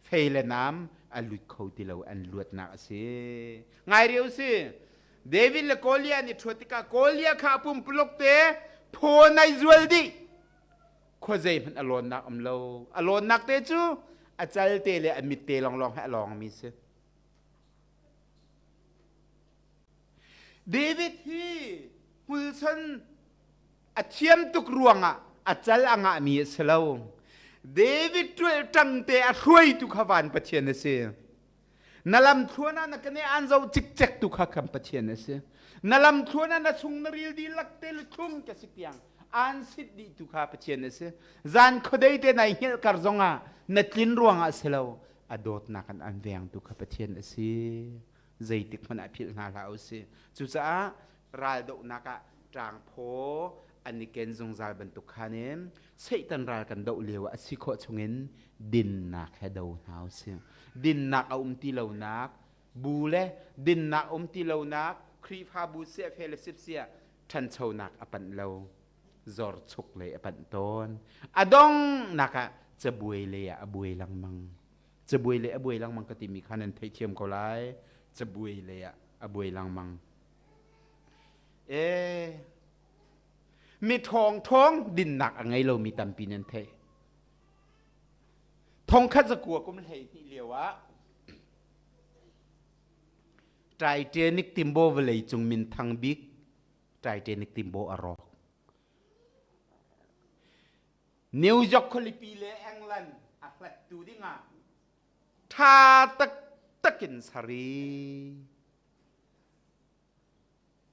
fei le nam a lut kho ti lo an luatnak a si ngai riu si David le Goliath nih ṭhuat tikah Goliath kha a pumpuluk te phaw nai zual dih khua zei hmanh a lawnnak um lo a lawnnak te cu a cal te le a mit te lawnglawng he a lawng mi si David hi hmulson a thiam tuk ruangah a cal a ngahmi a si lo. David ṭual ṭang te a hruaitu kha van Pathian a si. Na lam thluan ah na kane an zo cikcek tu kha kan Pathian a si. Na lam thluan ah na chung na ril dihlak te le thlung ka si tiang an sit dih tu kha Pathian a si. Zan khuadei te nai hngilh kar zongah na tlin ruangah si lo a dawtnak an an veng tu kha Pathian a si. Zeitik hmanh ah philh hna hlah usih. Cucaah raldohnak ah ṭangphaw an i ken zungzal bantuk khan in Satan ral kan doh lio ah a si khawh chungin dinnak he do hna usih. Dinnak a um ti lonak bu le dinnak um ti lonak Khrihfabu siah fellowship siah ṭhanchonak a panh lo zor chuk lei a panh tawn. A donghnak ah cabuai lei ah a buai lengmang. Cabuai lei a buai lengmang ka timi kha nan theihthiam ko lai. Cabuai lei ah a buai lengmang. Ee, mi ṭhawng ṭhawng dinnak a ngei lomi tampi nan theih. Thongkhat zakua kum 12 lio ah Titanic timbo vawlei cung minthang bik Titanic timbo a rawk. New York khualipi le England a hlattu dingah ṭha taktak in sari.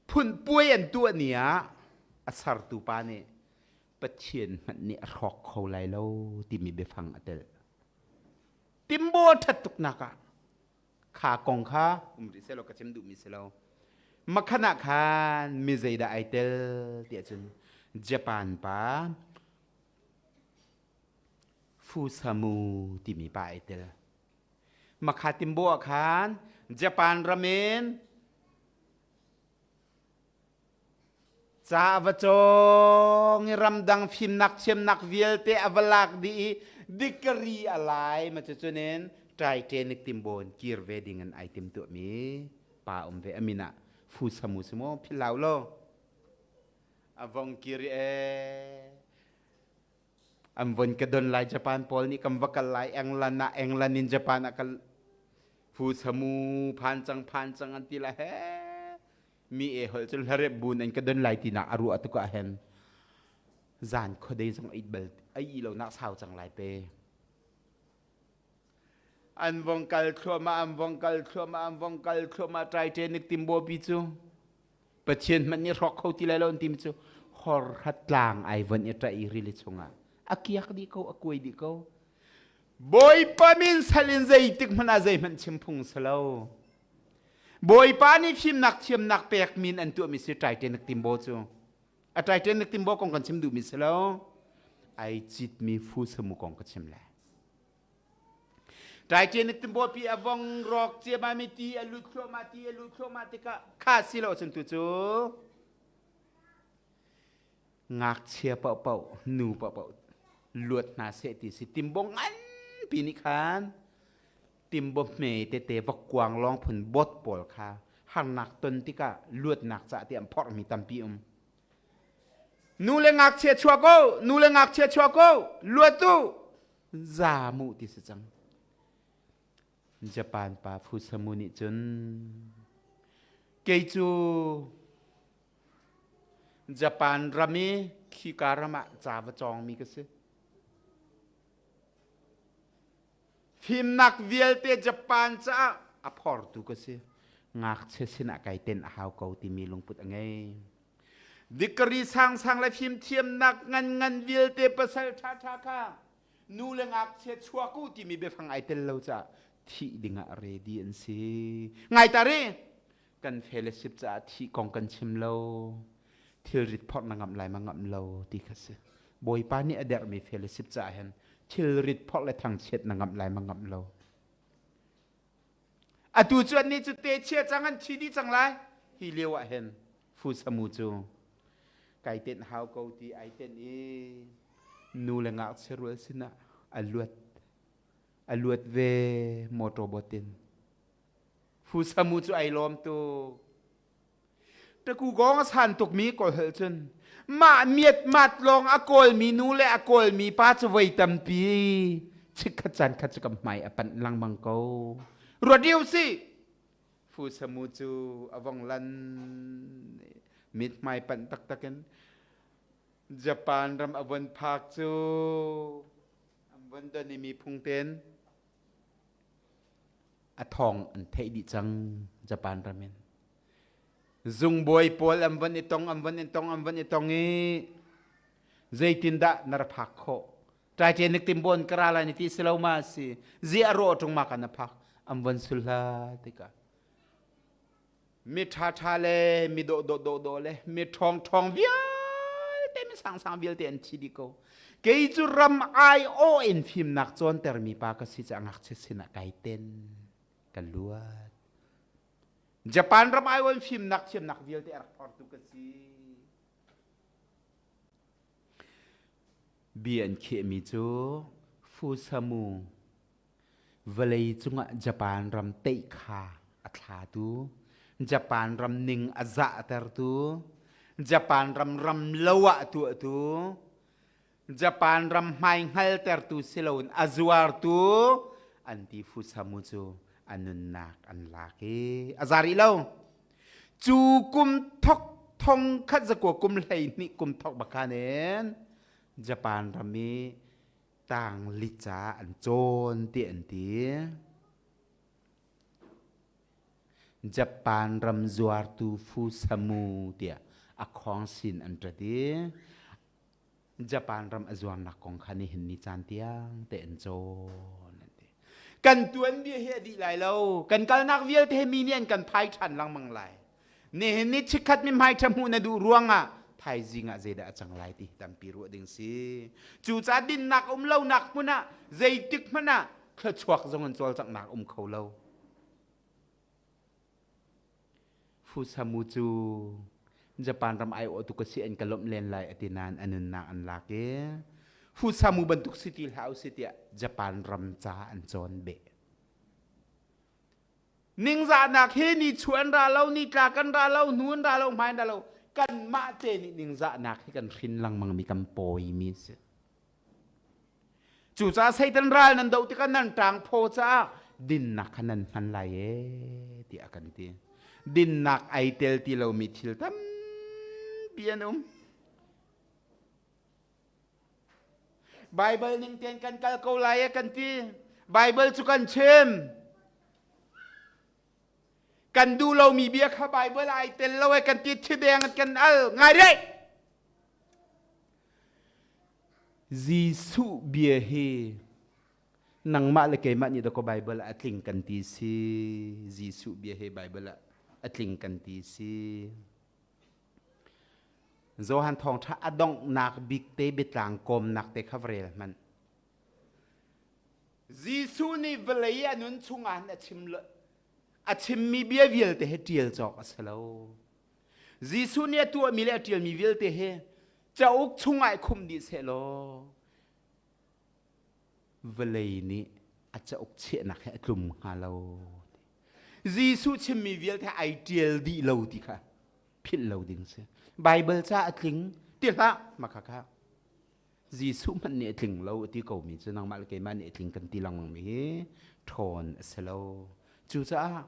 Phunpuai an tuah ni ah a sertu pa nih Pathian hmanh nih a hrawk kho lai lo timi biafang a telh. Timbo a ṭhat tuknak ah kha kong kha um rih selaw ka chim duhmi si lo. Makhan ah khan mi zeidah ai tel tiah cun Japan pa Fusamu timi pa ai tel. Makha timbo ah khan Japan ram in ca a va cawng i ramdang fimnak thiamnak vialte a va lak dih i dikari a lai ma cu cunin Titanic timbo in kir ve ding in ai tim tuahmi pa um ve amin ah Fusamu si maw philh lo a vong kir i ee An von ka don lai Japan pawl nih kan va kal lai England ah England in Japan ah kal fu samu phan cang phan cang an ti la he mi e hol cun hlarep bun an ka don lai ti nak a ruah tuk ah hen zan khuadei zong it bal ai lo nak sau cang lai pe an vong kal thluahmah an vong kal thluahmah an vong kal thluahmah Titanic timbo pi cu Pathian hmanh nih hrawk kho ti lai lo an timi cu horhat tlang ai von i ṭah i rili chungah a kiak dih ko a kuai dih ko Bawipa min sal in zeitik hmanh ah zeihmanh chim phung si lo Bawipa nih fimnak thiamnak pek min an tuahmi si Titanic timbo cu a Titanic timbo kong kan chim duhmi si lo ai citmi fu samu kong ka chim lai Titanic timbaw a vong rawk ciammam i ti a lut thluahmah ti a lut thluahmah tikah kha si lo cun tu cu ngakchia paohpaoh nu paohpaoh luat hna seh ti si timbaw nganpi nih khan timbaw hme tete vokkuang lawng phun bot pawl kha harnak ton tikah luatnak cah ti an phorhmi tampi um nu le ngakchia chuak ko nu le ngakchia chuak ko luat u za mu ti si cang Japan pa Fusamu nih cun kei cu Japan ram i khika ram ah ca va cawngmi ka si fimnak vialte Japan caah a phortu ka si ngakchia sinah kai ten a hau ko timi lungput a ngei Dikari sangsang le fimthiamnak ngan ngan vialte pasal ṭhaṭha kha nu le ngakchia chuak u timi biafang ai tel lo caah thih dingah ready an si. Ngai ta ri! Kan fellowship caah thih kong kan chim lo. Thilrit phorh na ngamh lai ma ngamh lo ti kha si. Bawipa nih a derhmi fellowship caah hin thilrit phorh le thangchiat na ngamh lai ma ngamh lo. Atu cu annih cu te chia cang an thi dih cang lai. Hi lio ah hin Fusamu cu kai tenh hau ko ti ai tenh i nu le ngakchia rual sinah a luat a luat ve motor boat in. Fusamu cu ai lawm tuk. Taku gong a san tukmi kawl hal cun mah miat mat lawng a kawlmi nu le a kawlmi pa cu voi tampi chikkhat caan khat cu ka hmai a panh lengmang ko. Ruat u sih. Fusamu cu a vong lan mithmai panh taktak in Japan ram a von phak cu an von don i mi phung ten a thawng an theih dih cang Japan ram in zungbawi pawl an von i tong an von i tong an von i tong i zeitindah na ra phak khawh Titanic timbon ka ra lai ni ti si lo ma si zi a rawh ṭung ma kan na phak an von sul hla tikah mi ṭha ṭha le mi dawh dawh dawh dawh le mi ṭhawng ṭhawng vialte mi sang sang vialte an thi dih ko kei cu ram ai aw in fimnak cawntermi pa ka si caah ngakchia sinah kai ten ka luat Japan ram ai aw in fimnak thiamnak vialte a rak phortu ka si bia an khehmi cu Fusamu Vawlei cungah Japan ram teih kha a thlatu, Japan ram ning a zahtertu, Japan ram ram lo ah tuahtu, Japan ram hmai hngaltertu si loin a zuartu an ti Fusamu cu a nunnak an lak i a za rih lo. Cu kum thok thong khat zakua kum 12 kum thok bakhan in Japan ram i tang lica an cawn ti an ti. Japan ram zuartu Fusamu tiah a khawng sin an ṭat i Japan ram a zuarnak kong kha nihin ni caan tiang te an cawn an ti. Kan tuanbia hi a dih lai lo. Kan kalnak vialte hi mi nih an kan phai ṭhan lengmang lai. Nihin ni chikkhat mi hmai ṭha hmuh na duh ruangah thaizing ah zeidah a cang lai ti tampi ruah ding si. Cucaah dinnak um lonak hmun ah zeitik hmanh ah thluachuak zong in cawlcanghnak um kho lo. Fusamu cu Japan ram aiawhtu ka si an ka lawmh len lai ati nain a nunnak an lak i Fusamu bantuk si ti hlah usih tiah Japan ram ca an cawn beh. Ningzahnak hi ni chu an ra lo, ni tla kan ra lo, hnu an ra lo, hmai an ra lo. Kanmah te nih ningzahnak hi kan hrin lengmang mi kan pawi mi si. Cucaah Satan ral nan doh tikah nan ṭang phaw caah dinnak kha nan hman lai e tiah a kan ti. Dinnak ai tel ti lomi thil tampi an um. Bible ning tein kan kal ko lai e kan ti. Bible cu kan chim. Kan duh lomi bia kha Bible ai tel lo e kan ti thideng kan al ngai deh. Jesuh bia hi nangmah le keimah nih dakaw Bible ah a tling kan ti si. Jesuh bia hi Bible ah a tling kan ti si. Johan thawngṭha a donghnak bik te biatlang kawmnak te kha va rel hmanh. Jesuh nih vawlei a nun chungah a chim a chimmi bia vialte hi ṭial cawk a si lo. Jesuh nih a tuahmi le a ṭialmi vialte hi cauk chungah i khumh dih sehlaw vawlei nih a cauk chiahnak hi a tlum hnga lo. Jesuh chimmi vialte ai ṭial dih lo ti kha philh lo ding si. Bible ca a tling ti hlah maka kha. Jesuh hmanh nih a tling lo a ti komi cu nangmah le keimah nih a tling kan ti lengmang mi hi ṭhawn a si lo. Cucaah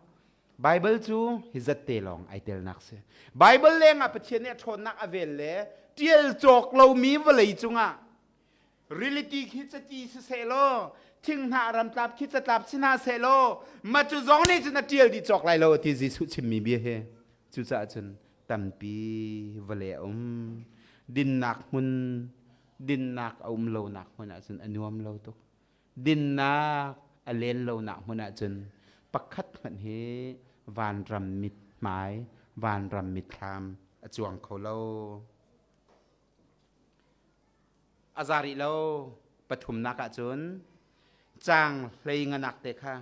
Bible cu hi zatte lawng ai telnak si. Bible lengah Pathian nih a ṭhawnnak a vel le ṭial cawk lomi vawlei cungah Reality khi cati siseh law thinghnah ramtlap khi catlap si hna seh law ma cu zong nih cun a ṭial dih cawk lai lo ti Jesuh chimmi bia hi cucaah cun tampi vawlei a um dinnak hmun dinnak a um lonak hmun ahcun a nuam lo tuk dinnak a len lonak hmun ahcun pakhat hmanh hi vanram mit. Hmai vanram mitthlam a cuang kho lo. A za rih lo. Pathumnak ahcun caang hlei nganak te kha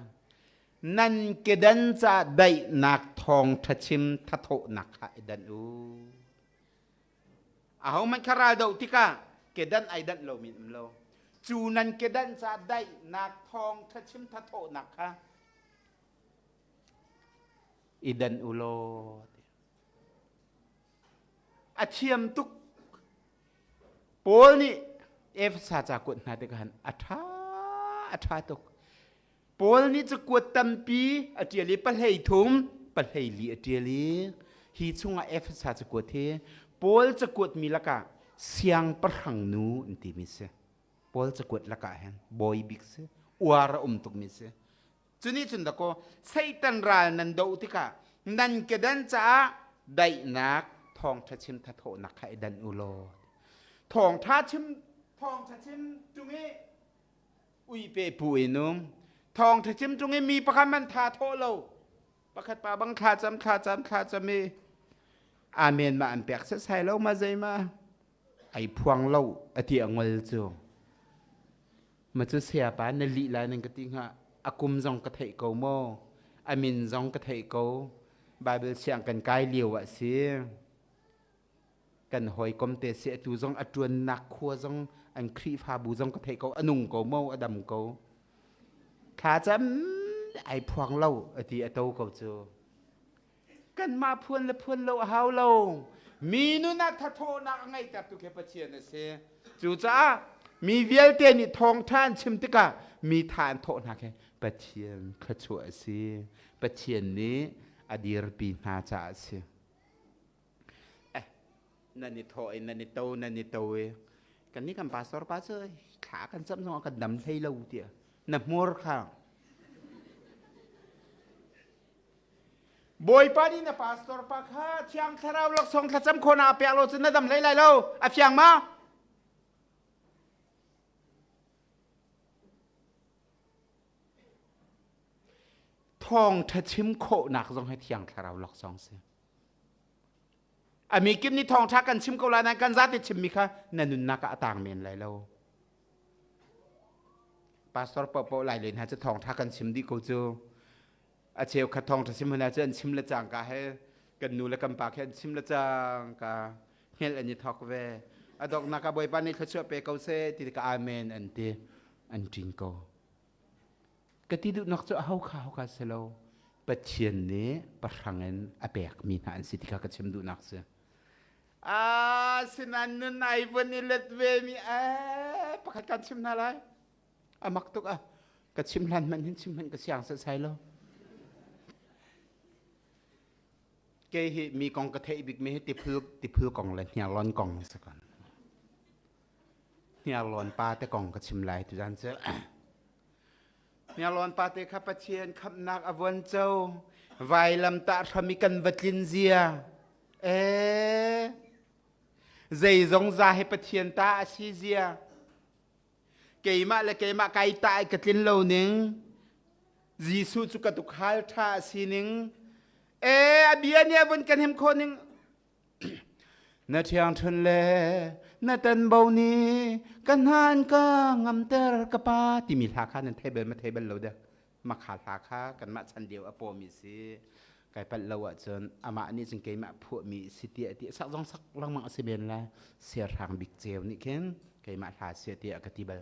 nan kedan ca daihnak thawng ṭhachim thathawhnak kha i danh u. Ahohmanh kha ral doh tikah kedan ai danh lomi an um lo. Cu nan kedan ca daihnak thawng ṭhachim thathawhnak kha i dan u law. A thiam tuk. Paul nih Efesa ca kuat hna tikah han a ṭha a ṭha tuk. Paul nih cakuat tampi a ṭial i pahlei thum pahlei li a ṭial i hi chungah Efesa cakuat hi Paul cakuat mi lakah siangpahrang nu an timi si. Paul cakuat lakah hin bawi bik si, uar a um tukmi si. Cunih cun dakaw Satan ral nan doh tikah nan kedan caah daihnak thawngṭha chim thathawhnak kha i dan u law. Thawngṭha chim thawngṭha chim ṭung i uipe pu in um thawngṭha chim ṭung i mi pakhat man tha thawh lo pakhat pa bang thla cam thla cam thla cam i amen ma an pek setsai lo ma zei ma ai phuang lo ati a ngol cu ma cu sayapa na lih lai nan ka ti hnga a kum zong ka theih ko maw a min zong ka theih ko Bible siang kan kai lio ah si kan hawikom te si atu zong a ṭuannak khua zong an Khrihfabu zong ka theih ko a nung ko mo a dam ko thla cam ai phuang lo ati a to ko cu kanmah phuan le phuan lo a hau lo mi nun ah thathawhnak a ngeihter tu khi Pathian a si cucaah mi vialte nih thawngṭha an chim tikah mi tha an thawh hna khi Pathian thluachuah a si Pathian nih a dirpi hna caah a si Eh, nan i thawh i nan i to nan i to i kan nih kan pastor pa cu thla kan cam zong ah kan dam hlei lo tiah na hmur kha Bawipa nih na pastor pa kha thiang thlarau laksawng thlacam khawhnak a pek lo cun na dam hlei lai lo a fiang ma Thawngṭha chim khawhnak zong hi thiang thlarau laksawng si. A mi kim nih thawngṭha kan chim ko lai nain kan zate chimmi kha na nunnak ah a tang men lai lo. Pastor paohpaoh lai len hna cu thawngṭha kan chim dih ko cu. A cheukhat thawngṭha chim hna cu an chim le cangka he kan nu le kan pa khi an chim le cangka hngelh an i thawk ve. A donghnak ah Bawipa nih thluachuah pe ko seh ti tikah amen an ti. An ṭin ko. Ka ti duhnak cu aho kha ho kha si lo. Pathian nih pahrang in a pekmi hna an si ti kha ka chim duhnak si. Ah, sinan nun ai vun i let ve mi eh pakhat kan chim hna lai. A mak tuk ah ka chim hlan hmanh hin chim hmanh ka siang sai lo. Kei hi mi kong ka theih bik mi hi tiphul tiphul kong le hniarlawn kong si kan. Hniarlawn pa te kong ka chim lai tuzan cu. Hniarlawn pa te kha Pathian khamhnak a vuan co. Vailam tah hram i kan va tlin zia. Ee, zeizong za hi Pathian ta a si zia. Keimah le keimah kai ta i ka tlin lo ning. Jesuh cu ka tukhal ṭha a si ning. Ee, a bia nih a vun kan him khawh ning. Na ṭhiangṭhunh le na tanbo nih ka hna an ka ngamter ka pa timi hla kha nan thei bal ma thei bal lo dek makha hla kha kanmah chan lio a pawmi si kai palh lo ahcun amah nih cun keimah phuahmi si tiah ti sak zong sak lengmang a si men lai siahrang bik ceu nih khin keimah hla sia tiah ka ti bal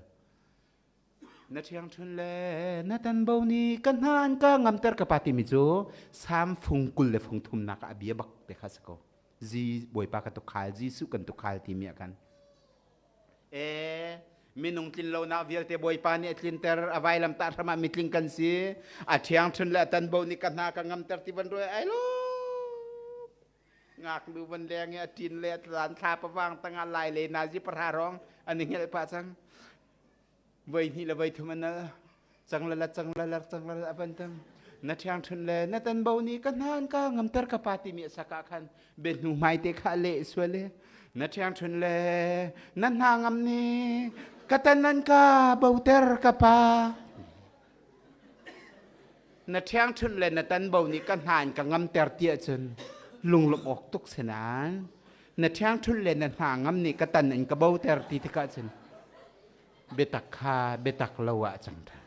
Na ṭhiangṭhun le na tanbo nih ka hna an ka ngamter ka pa timi cu Salm fung 20 le fung thumnak ah a bia bak te kha si ko. Zi Bawipa ka tukhal, Jesuh kan tukhal timi ah khan. Ee, minung tlin lonak vialte Bawipa nih a tlinter, a vailam tah hram ah mitling kan si. A ṭhiangṭhun le a tanbo nih ka hna ka ngamter ti van ruai ai lo. Ngaknu van leng i a ṭin le a tlan thla pavang tangah lai le nazi pahra rong an i hngelh pah cang. Voi hnih le voi thum an al cang la la cang la la cang la la van tam na ṭhiang ṭhun le na tanbo nih ka hna an ka ngamter ka pa timi a sak ah khan biahnu hmai te kha leh sual i na ṭhiang ṭhun le na hna ngam nih ka tan an ka boter ka pa. Na ṭhiangṭhunh le na tanbo nih ka hna in ka ngamter ti ahcun lunglawmh awk tuk si nain na ṭhiangṭhunh le na hna ngam nih ka tan in ka boter ti tikah cun biatak kha biatak lo ah a cang ṭhan.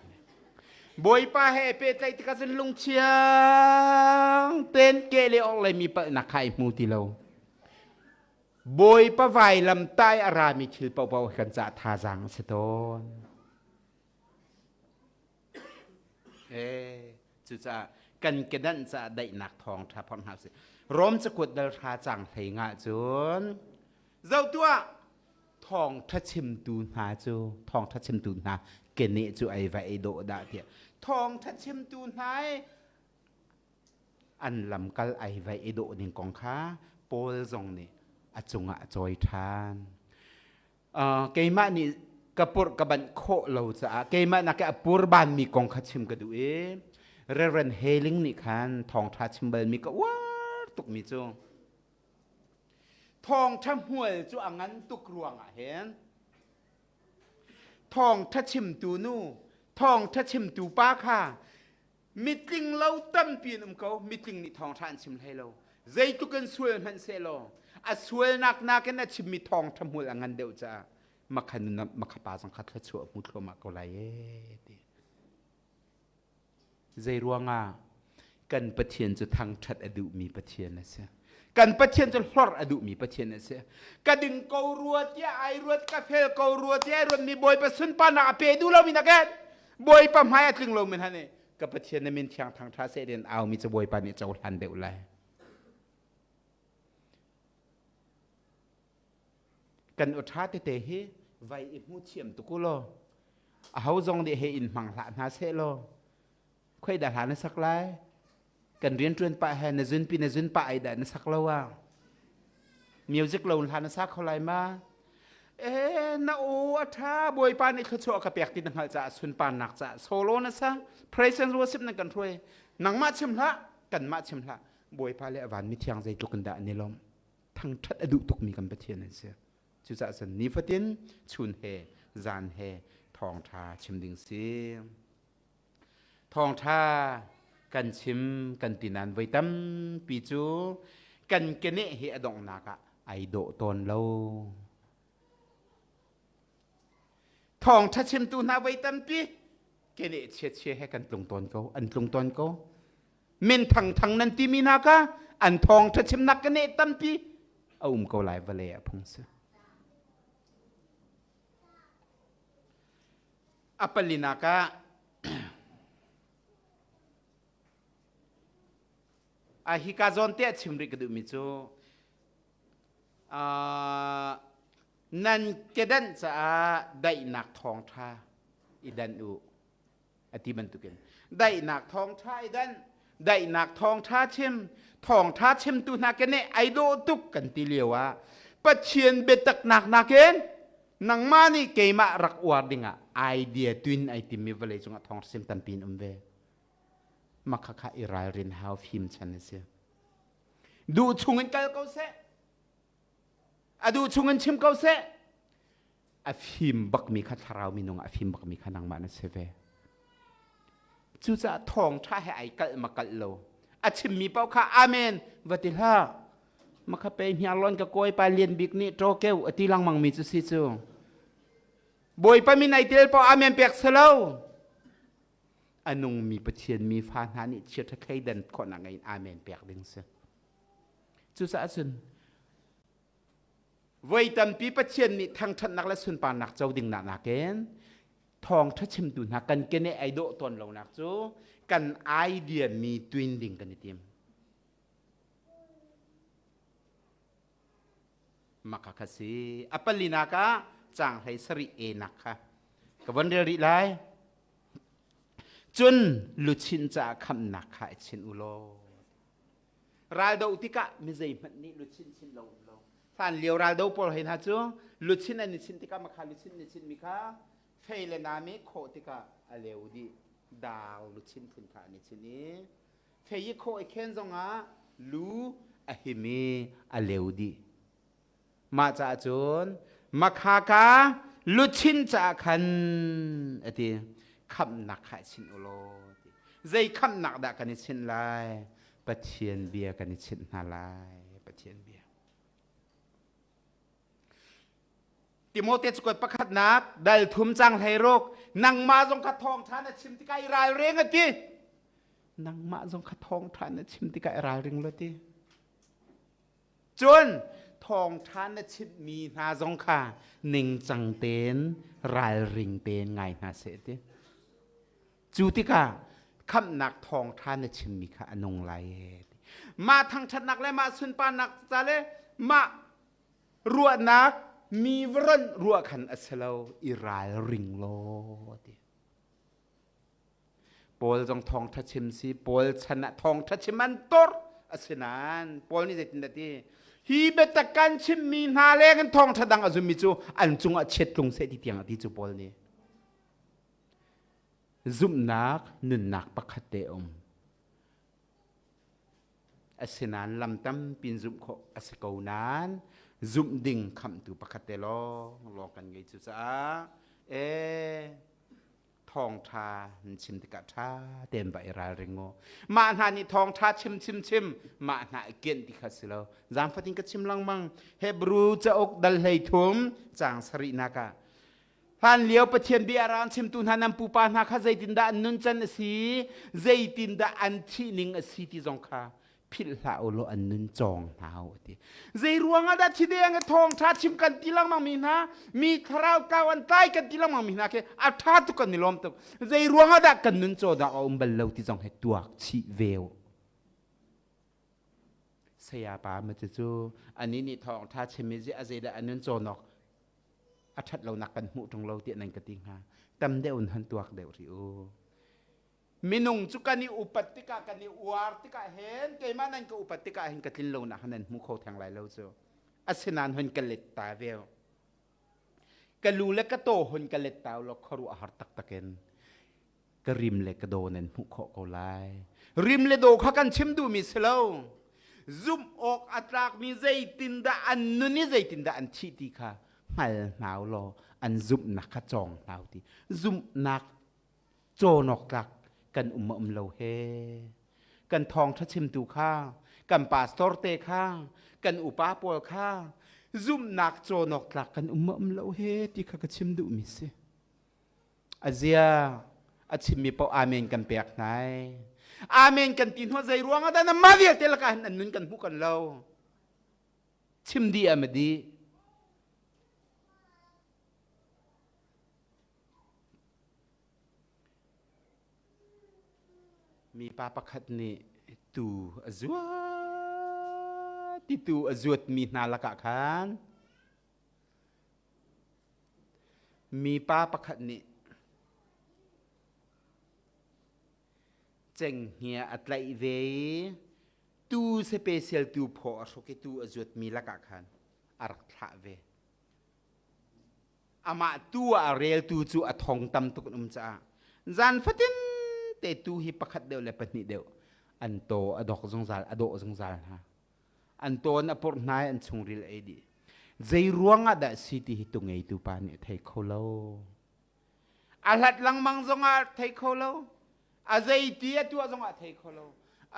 Bawipa he pehtlaih tikah cun lungthiang tein ke le awk le mi palhnak kha i hmu ti lo. Bawipa vailam tai a rami thil paohpaoh kan cah thazaang a si tawn. Eh, cucaah kan kedanh caah daihnak thawng ṭha phorh hna usih. Rom cakuat dal hra cang hlei nga cun zoh tuah thawngṭha chimtu hna cu thawngṭha chimtu hna keneh cu ei va ei dawh dah tiah thawngṭha chimtu hna i an lamkal ai vai i dawh ning kong kha Paul zong nih a cungah a cawi ṭhan. Keimah nih ka purh ka banh khawh lo caah keimah nak a pur banmi kong kha chim ka duh i Reverend Heling nih khan thawngṭha chim balmi ka uar tukmi cu thawngṭha hmual cu a ngan tuk ruangah hin thawngṭha chimtu nu thawngṭha chimtu pa kha mitling lo tampi an um ko mitling nih thawngṭha an chim hlei lo zeitluk in sual hmanh sehlaw a sualnak nakin a chimmi thawngṭha hmul a ngan deuh caah makhan makha pa zong kha thluachuah hmu thluahmah ko lai ee ti zei ruangah kan Pathian cu thangṭhat a duhmi Pathian a si kan Pathian cu hlorh a duhmi Pathian a si ka ding ko rua tiah ai ruat ka fel ko rua tiah ai ruat mi Bawipa sunparnak a pe duh lomi nakin Bawipa hmai a tling lomi hna nih ka Pathian na min thiang thang ṭha seh den aumi cu Bawipa nih cohlan deuh lai. Kan aw ṭha tete hi vai i hmu thiam tuk u law aho zong nih he in hmang hlah hna seh law khoi dah hla na sak lai kan rian ṭuan pah he na zunpi na zun pah ai dah na sak lo ah music lo hla na sa kho lai ma eh na aw a ṭha bawipa nih thluachuah ka pek ti na hngalh caah sunparnak caah solo na sa praise and worship nan kan hruai nangmah chim hlah kanmah chim hlah bawipa le a van mithiang zeitluk in dah an i lawm thangṭhat a duh tukmi kan Pathian an si cucaah cun nifatin chun he zan he thawngṭha chim ding si Thawngṭha kan chim kan ti nain voi tampi cu kan keneh hi a donghnak ah ai dawh tawn lo. Thawngṭha chimtu hna voi tampi keneh chiachia he kan tlung tawn ko, an tlung tawn ko. Min thangthang nan timi hna kha an thawngṭha chimnak keneh tampi a um ko lai vawlei ah phung si. A palinak ah a hika zawn te a chim rih ka duhmi cu nan kedanh caah daihnak thawngṭha i danh u a ti bantukin daihnak thawngṭha i danh daihnak thawngṭha chim thawngṭha chimtu hna keneh ai dawh tuk kan ti lio ah Pathian biataknak nakin nangmah nih keimah rak uar dingah idea tuin ai timmi vawlei cungah thawng sim tampi in um ve makha kha i ralrin hau fim chan a si duh chungin kal ko seh a duh chungin chim ko seh a fim bakmi kha thlarau minung a fim bakmi kha nangmah na si ve cucaah thawngṭha he ai kalh ma kalh lo a chimmi paoh kha amen va ti hlah makha pe hniarlawn ka kawi pa lian bik nih ṭawkeu a ti langmang mi cu si cu bawipa min ai tel paoh amen pek selo a nungmi pathian mi fa hna nih chiaṭha thleidan khawhnak ngei in amen pek ding si cucaah cun Voi tampi Pathian nih thangṭhatnak le sunparnak co ding nak nakin thawngṭha chimtu hna kan keneh ai dawh tawn lonak cu kan idea mi tuin ding kan i tim. Maka kha si. A palinak ah caang hlei sarih e nak kha ka von rel rih lai. Cun luchin caah khamnak kha i chin u law. Raldo tikah mi zeihmanh nih luchin chin lo um lo. Hlan lio raldo pawl hei hna cu luchin an i chinh tikah makha luchin an i chinmi kha fei le nam i khawh tikah a leu dih. Dar luchin phun kha an i chinh i fei i khawh i khen zongah lu a him i a leu dih. Mah caah cun makha ka luchin caah khan a ti khamhnak kha i chinh u law ti. Zei khamhnak dah kan i chinh lai? Pathian bia kan i chinh hna lai. Pathian bia. Timote cakuat pakhatnak dal thum cang 16 nangmah zong kha thawngṭha na chim tikah i ralring a ti. Nangmah zong kha thawngṭha na chim tikah i ralring lo ti. Cun thawngṭha na chimhmi hna zong kha ningcang tein ralring tein ngai hna seh ti. Cu tikah khamhnak thawngṭha na chimmi kha a nung lai. Mah thangṭhatnak le mah sunparnak ca le mah ruahnak mi varonh ruah khan a si lo i ralring law ti. Paul zong thawngṭha chim si Paul chan ah thawngṭha chim an tor asinain Paul nih zeitindah ti hi biatak kan chimmi hna leng in thawngṭha dang a zummi cu an cungah chiat tlung seh ti tiang a ti cu Paul nih zumhnak nunnak pakhat te um Asinain lam tampi in zumh khawh a si ko nain zumh ding khamhtu pakhat te lawng kan ngei. Cucaah ee thawngṭha nan chim tikah ṭha tein va i ralring u. Mah hna nih thawngṭha chim chim chim mah hna i kianh ti kha si lo. Zaangfatin ka chim lengmang. Hebrew cauk dal 13 caang sarihnak ah Hlan lio Pathian bia rang chimtu hna nan pupa hna kha zeitindah an nuncan a si, zeitindah an thih ning a si ti zong kha philh hlah u law an nun cawng hna u ti. Zei ruangah dah thi deng i thawngṭha chim kan ti lengmang mi hna, mi thlarau kau an tlai kan ti lengmang mi hna khi a ṭha tuk kan i lawm tuk. Zei ruangah dah kan nun caw dah a um bal lo ti zong hi tuak chih ve u. Saya pa ma cu ani nih thawngṭha chim i a zeidah a nun cawnawk a ṭhat lonak kan hmuh ṭung lo tiah nan ka ti hnga. Tam deuh in han tuak deuh rih u. Minung cu kan i upat tikah kan i uar tikah hin keimah nan ka upat tikah hin ka tlin lonak nan hmu kho theng lai lo cu. Asinain hun ka let ta ve. Ka lu le ka taw hun ka let ta lo khuaruah har taktak in ka rim le ka daw nan hmuh khawh ko lai. Rim le daw kha kan chim duhmi si lo. Zumh awk a tlakmi zeitindah an nun i zeitindah an thih ti kha hngal hna u law an zumhnak kha cawng hna u ti. Zumhnak cawn awk tlak kan um um lo he. Kan thawngṭha chimtu kha, kan pastor te kha, kan upa pawl kha zumhnak cawn awk tlak kan um um lo he ti kha ka chim duhmi si. A zia a chimmi paoh amen kan pek hna ai. Amen kan ti hnu zei ruang ah dah mah vialte lakah hin an nun kan hmuh kan lo. Chim dih a ma dih. Mipa pakhat nih tu a zuat ti tu a zuatmi hna lakah khan Mipa pakhat nih cenghngia a tlaih ve i tuu special tuu phaw a hruk i tuu a zuatmi lakah khan a rak thlah ve. Amah tuu ah a reltu cu a thong tam tuk an um caah zan fatin te tuu hi pakhat deuh le pahnih deuh an taw a dok zungzal a dawh zungzal hna. An tawn a purh hna i an chungril ei dih. Zei ruang ah dah si ti hi tu ngeitu pa nih a thei kho lo. A hlat lengmang zongah thei kho lo. A zei ti a tuah zongah thei kho lo.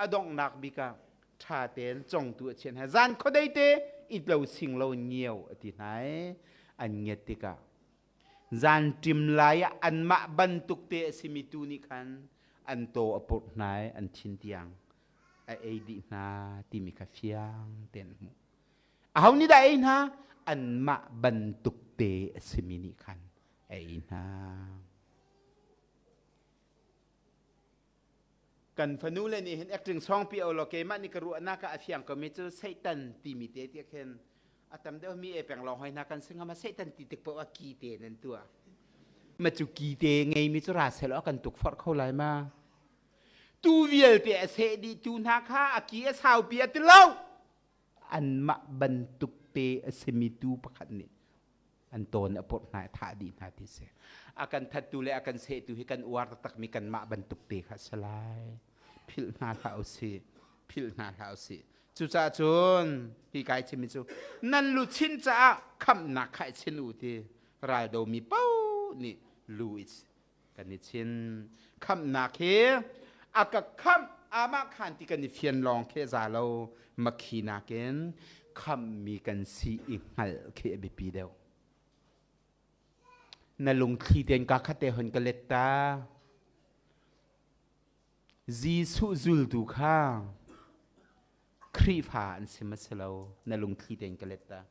A donghnak bik ah ṭha tein congtu a chiah hna. Zan khuadei te it lo sing lo ngiau a ti hna i an ngiat tikah zan ṭim lai ah anmah bantuk te a simi tu nih khan an taw a purh hna i an thin tiang a ei dih hna timi kha fiang tein a hmuh. Aho nih dah ei hna? Anmah bantuk te a simi nih khan a ei hna. Kan fanu le nih hin acting song pi lo keimah nih ka ruahnak ah a fiang komi cu Satan timi te tiah khin a tam deuh mi e peng lawng hoi hna kan si ngam Satan ti tik paoh ah ki te nan tuah. Ma cu ki te ngeimi cu ra seh law kan tuk forh kho lai ma. Tu vialte a seh dih tu hna kha a ki a saupi a ti lo. Anmah bantuk te a simi tu pakhat nih an tawn a purh hna i thah dih hna ti si. A kan thattu le a kan sehtu hi kan uar taktakmi kanmah bantuk te kha a si lai. Philh hna hlah usih. Philh hna hlah usih. Cucaah cun hi kai chimmi cu nan luchin caah khamhnak kha i chin u ti raldomi paoh nih lu i kan i chin. Khamhnak hi A ka khamh amah khan ti kan i fian lawng khi za lo makhi nakin khamhmi kan si i hngalh khi a biapi deuh. Na lungthli tein ka khat te hon ka let ta. Jesuh zultu kha Khrihfa an si ma si lo na lungthli tein ka let ta.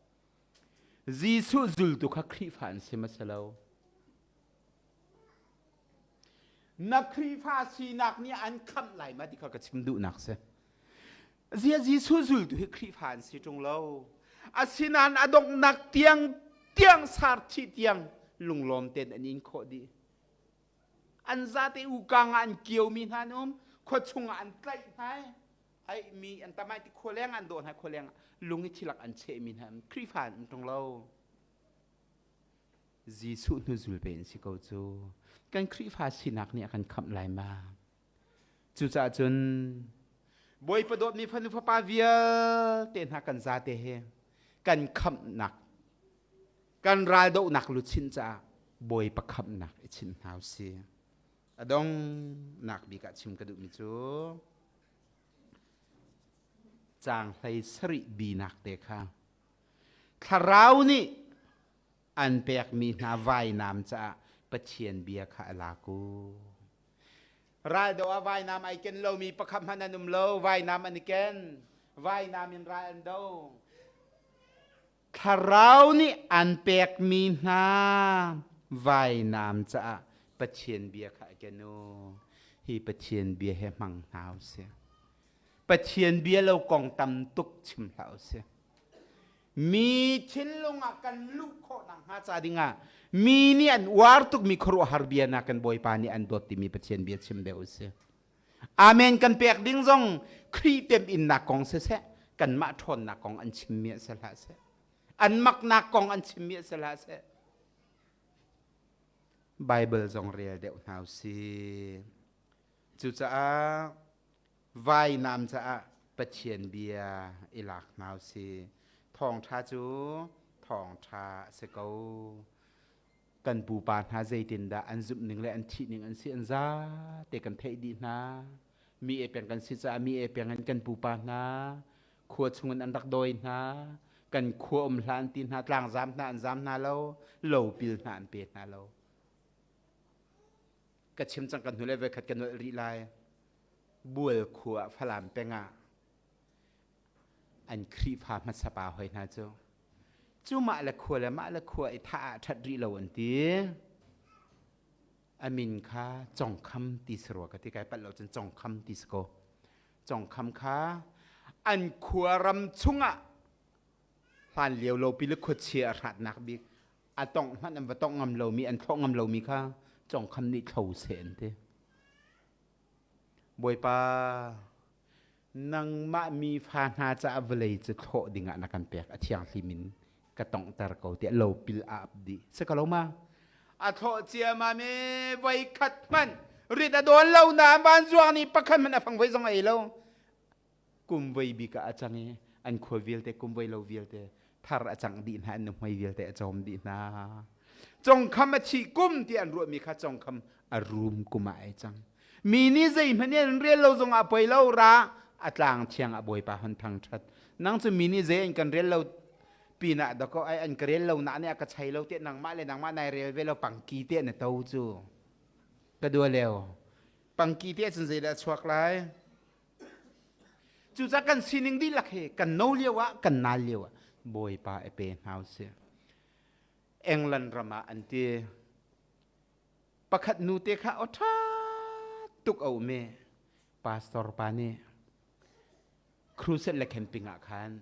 Jesuh zultu kha Khrihfa an si ma si lo. Na Khrihfa sinak nih an khamh lai ma ti kha ka chim duhnak si. Zia Jesuh zultu hi Khrihfa an si ṭung lo. Asinain a donghnak tiang tiang sarthih tiang lunglawm tein an in khawh dih. An zate ukang ah an kiomi hna an um, khua chungah an tlaih hna ai mi an tamai ti khua leng an dawh hna khua leng lung i thilak an chehmi hna Khrihfa an um ṭung lo. Jesuh hnuzul pe in si ko cu. Kan Khrihfa sinak nih a kan khamh lai ma? Cucaah cun Bawipa dawtmi fanu fapa vialte hna kan zate he kan khamhnak kan raldohnak luchin caah Bawipa khamhnak i chinh hna usih. A dongnak bik ah chim ka duhmi cu caang hlei sarih binak te kha Thlarau nih an pekmi hna vainam caah Pathian bia kha a lak u. Raldo ah vainam ai ken lomi pakhat hmanh an um lo. Vainam an i ken. Vainam in ral an do. Thlarau nih an pekmi hna vainam caah Pathian bia kha a ken u. Hi Pathian bia he hmang hna u sih. Pathian bia lo kong tam tuk chim hlah u sih. Mi thinlung ah kan luh khawh nakhnga ca dingah mi nih an uar tukmi khuaruahhar bia na kan Bawipa nih an dawt timi Pathian bia chim deuh u sih. Amen kan pek ding zong Khrih temhinnak kong siseh kanmah ṭhawnnak kong an chimmi a si hlah seh. An maknak kong an chimmi a si hlah seh. Bible zong rel deuh hna u sih. Cucaah vainam caah Pathian bia i lak hna usih. Thawngṭha cu thawngṭha a si ko. Kan pupa hna zeitindah an zumhning le an thihning an si an zate kan theih dih hna. Mi e peng kan si caah mi e peng in kan pupa hna khua chungin an rak dawi hna. Kan khua um hlah an ti hna, tlangzam hna an zam hna lo, lopil hna an pe hna lo. Ka chim cang kan hnu le voikhat ka nolh rih lai. Bual khua Falam peng ah an Khrihfa hmasa pa hoi hna cu cu mah le khua le mah le khua i thah ah ṭhat rih lo an ti. A min kha Congkham ti si rua ka ti kai palh lo cun Congkham ti si ko. Congkham kha an khua ram chungah hlan lio lopi le khuachia a hratnak bik a tongh hmanh an va tongh ngam lomi an thlawh ngam lomi kha Congkham nih thlo seh an ti. Bawipa, nangmah mi fa hna caah vawlei cu thlawh dingah na kan pek a thianghlim in ka tonghter ko tiah lopil a ap dih. Si ko lo ma? A thlawh ciammam i voi khat hmanh rit a dawn lo na vanzuang nih pakhat hmanh a fang voi zong a ei lo. Kum voi bik ah a cang i an khua vialte kum voi lo vialte thar a cangh dih hna an nuhmei vialte a cawm dih hna. Congkham a thih kum ti an ruahmi kha congkham a rum kum ah ai cang. Mi nih zeihmanh in an rel lo zongah poi lo ra a tlang thiang ah Bawipa hon thangṭhat. Nang cu mi nih zei an kan rel lo pinah dakaw ai an ka rel lo na nih a ka chei lo te nangmah le nangmah nai rel ve lo pangki te na to cu. Ka dua leo. Pangki te cun zeidah chuak lai? Cucaah kan sining dihlak hi kan no lio ah kan nal lio ah Bawipa i pe hna usih. England ram ah an ti. Pakhat nu te kha aw ṭha tuk a um i pastor pa nih crusade le camping ah khan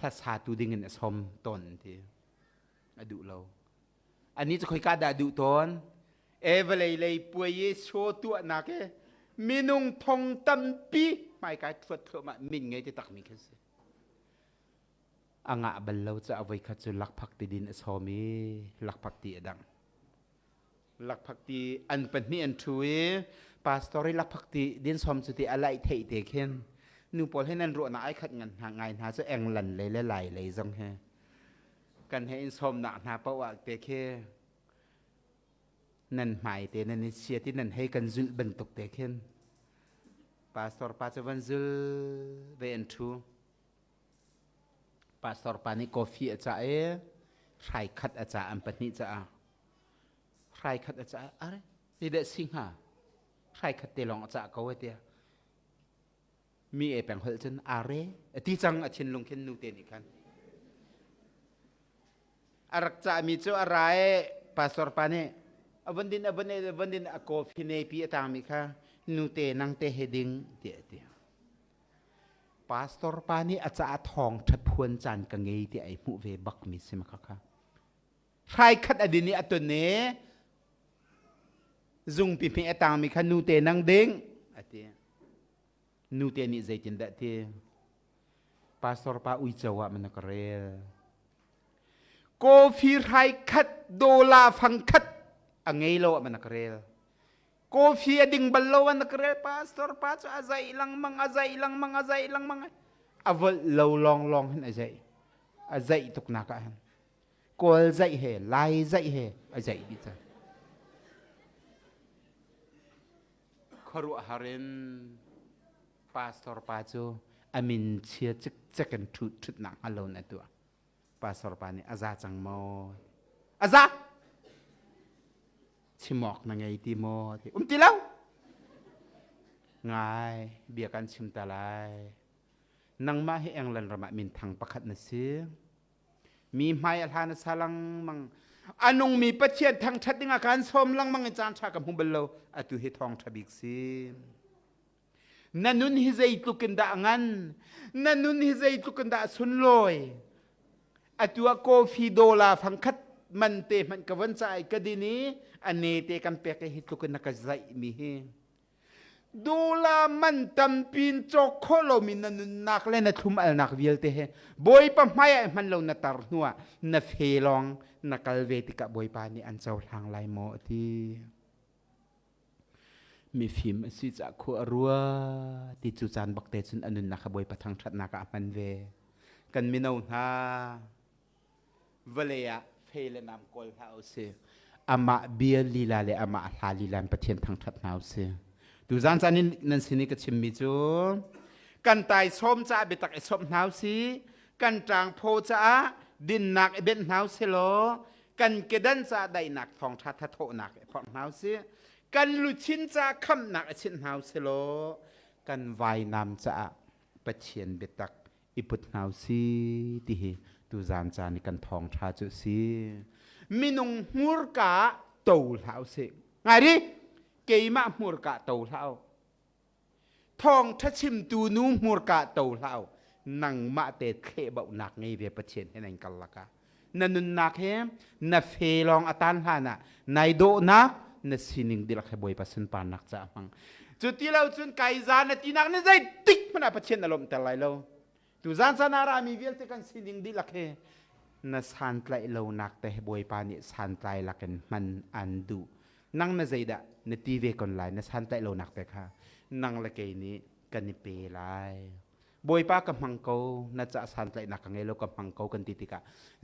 hlasatu ding in a sawm tawn an ti. A duh lo. Anih cu khoika dah duh tawn? E vawlei lei puai i show tuahnak i minung thong tampi hmaikai thuat thluahmah min ngei te takmi khi si. A ngah bal lo caah voikhat cu lakphak ti din a sawm i lakphak ti a dang. Lakphak ti an pahnih an ṭhu i pastor i lakphak ti din sawm cu ti a laih theih te khin nu pawl he nan ruahnak ai khat ngan hna ngai hna cu England lei le Lai lei zong he kan he in sawmnak hna paoh ah te khi nan hmai te nan i chia ti nan hei kan zulh bantuk te khin. Pastor pa cu van zul ve an ṭhu. Pastor pa nih coffee a cah i hrai khat a cah an pahnih caah. Hrai khat a cah are ni deh si hnga hrai khat te lawng a cah ko e tiah mi e peng holh cun are a ti cang a thinlung khin nu te nih khan a rak cahmi cu a ra i pastor pa nih a vun din a vun a vun din a coffee ne pi a tangmi kha nute nang te he ding tiah a ti. Pastor pa nih a caah thawng ṭhat phuan caan ka ngei ti ai hmuh ve bak mi si ma kha kha. Hrai khat a din i a tun i zungpi hme a tangmi kha nute nang ding a ti. Nute nih zeitindah ti? Pastor pa uico ah man ka rel. Coffee hrai khat dola fang khat a ngei lo ah man ka rel. Coffee a ding bal lo an ka rel. Pastor pa cu a zai langmang a zai langmang a zai langmang a volh lo long long hin a zai. A zai tuk nak ah hin. Kawl zaih he Lai zaih he a zaih dih cang. Khuaruahhar in pastor pa cu a min chia cikcek in ṭhut ṭhutnak hngal lo in a tuah. Pastor pa nih a za cang maw? A za! Chim awk na ngei ti maw? Ti um ti lo. Ngai, bia kan chim ta lai. Nangmah hi England ram ah minthang pakhat na si. Mi hmai a hlan a sa lengmang. A nungmi Pathian thangṭhat dingah kaan sawm lengmang i caan ṭha ka hmu bal lo. Atu hi thawngṭha bik si. Na nun hi zeitluk in dah a ngan? Na nun hi zeitluk in dah a sunlawi? Atu ah coffee dola fangkhat man te hmanh ka von ca i ka din i a ne te kan pek i hi tluk in na ka zaih mi hi. Dula man tampi in cawk khawh lomi na nunnak le na thlum alnak vialte he Bawipa hmai ah hman lo na tar hnuah na fe lawng na kal ve tikah Bawipa nih an cohlang lai maw a ti. Mifim a si cah khua a rua ti cu caan bak te cun a nunnak kha Bawipa thangṭhatnak ah a hman ve. Kan mino hna vawlei ah fei le nam kawl hlah usih. Amah bia lila le amah hla lila in Pathian thangṭhat hna usih. Tuzaan caan in nan sin i ka chimmi cu kan taisawm caah biatak i sawmh hna usih, kan ṭangphaw caah dinnak i benh hna usih law kan kedan caah daihnak thawngṭha thathawhnak i phorh hna usih, kan luchin caah khamhnak i chinh hna usih law kan vainam caah Pathian biatak i put hna si ti hi tuzaan caan i kan thawngṭha cu a si. Minung hmurka ah to hlah usih. Ngai ri, keimah hmurka to hlah u. Thawngṭha chimtu nu hmurka to hlah u. Nangmah te thlehbauhnak ngei ve Pathian he nan karlak ah. Na nunnak he na fe lawng a tan hlan ah nai dawhnak na sining dihlak he Bawipa sunparnak caah hmang. Cu ti lo cun kai za na tinak ni zeitik hmanh ah Pathian na lawmhter lai lo. Tu zan caan ah rami vialte kan sining dihlak he na santlaih lonak te he Bawipa nih santlai lakin hman an duh. Nang na zeidah na ti ve kon lai na santlaih lonak te kha nang le kei nih kan i pe lai. Bawipa ka hmang ko na cah santlaihnak ka ngei lo ka hmang ko kan ti tikah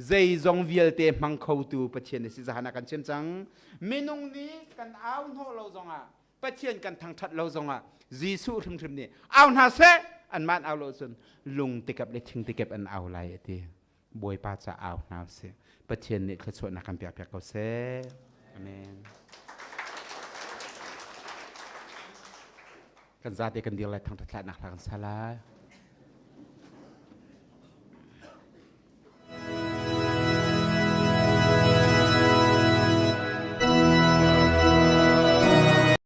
zeizong vialte hmang khotu Pathian na si zahan ah kan chim cang minung nih kan au hnawh lo zongah Pathian kan thangṭhat lo zongah Jesuh hrimhrim nih au hna seh anmah an au lo cun lung tikep le thing tikep an au lai a ti Bawipa ca au hna usih Pathian nih thluachuahnak kan pek piak ko seh Amen kan zate kan dir lai thangṭhat thlahnak hla kan sa lai.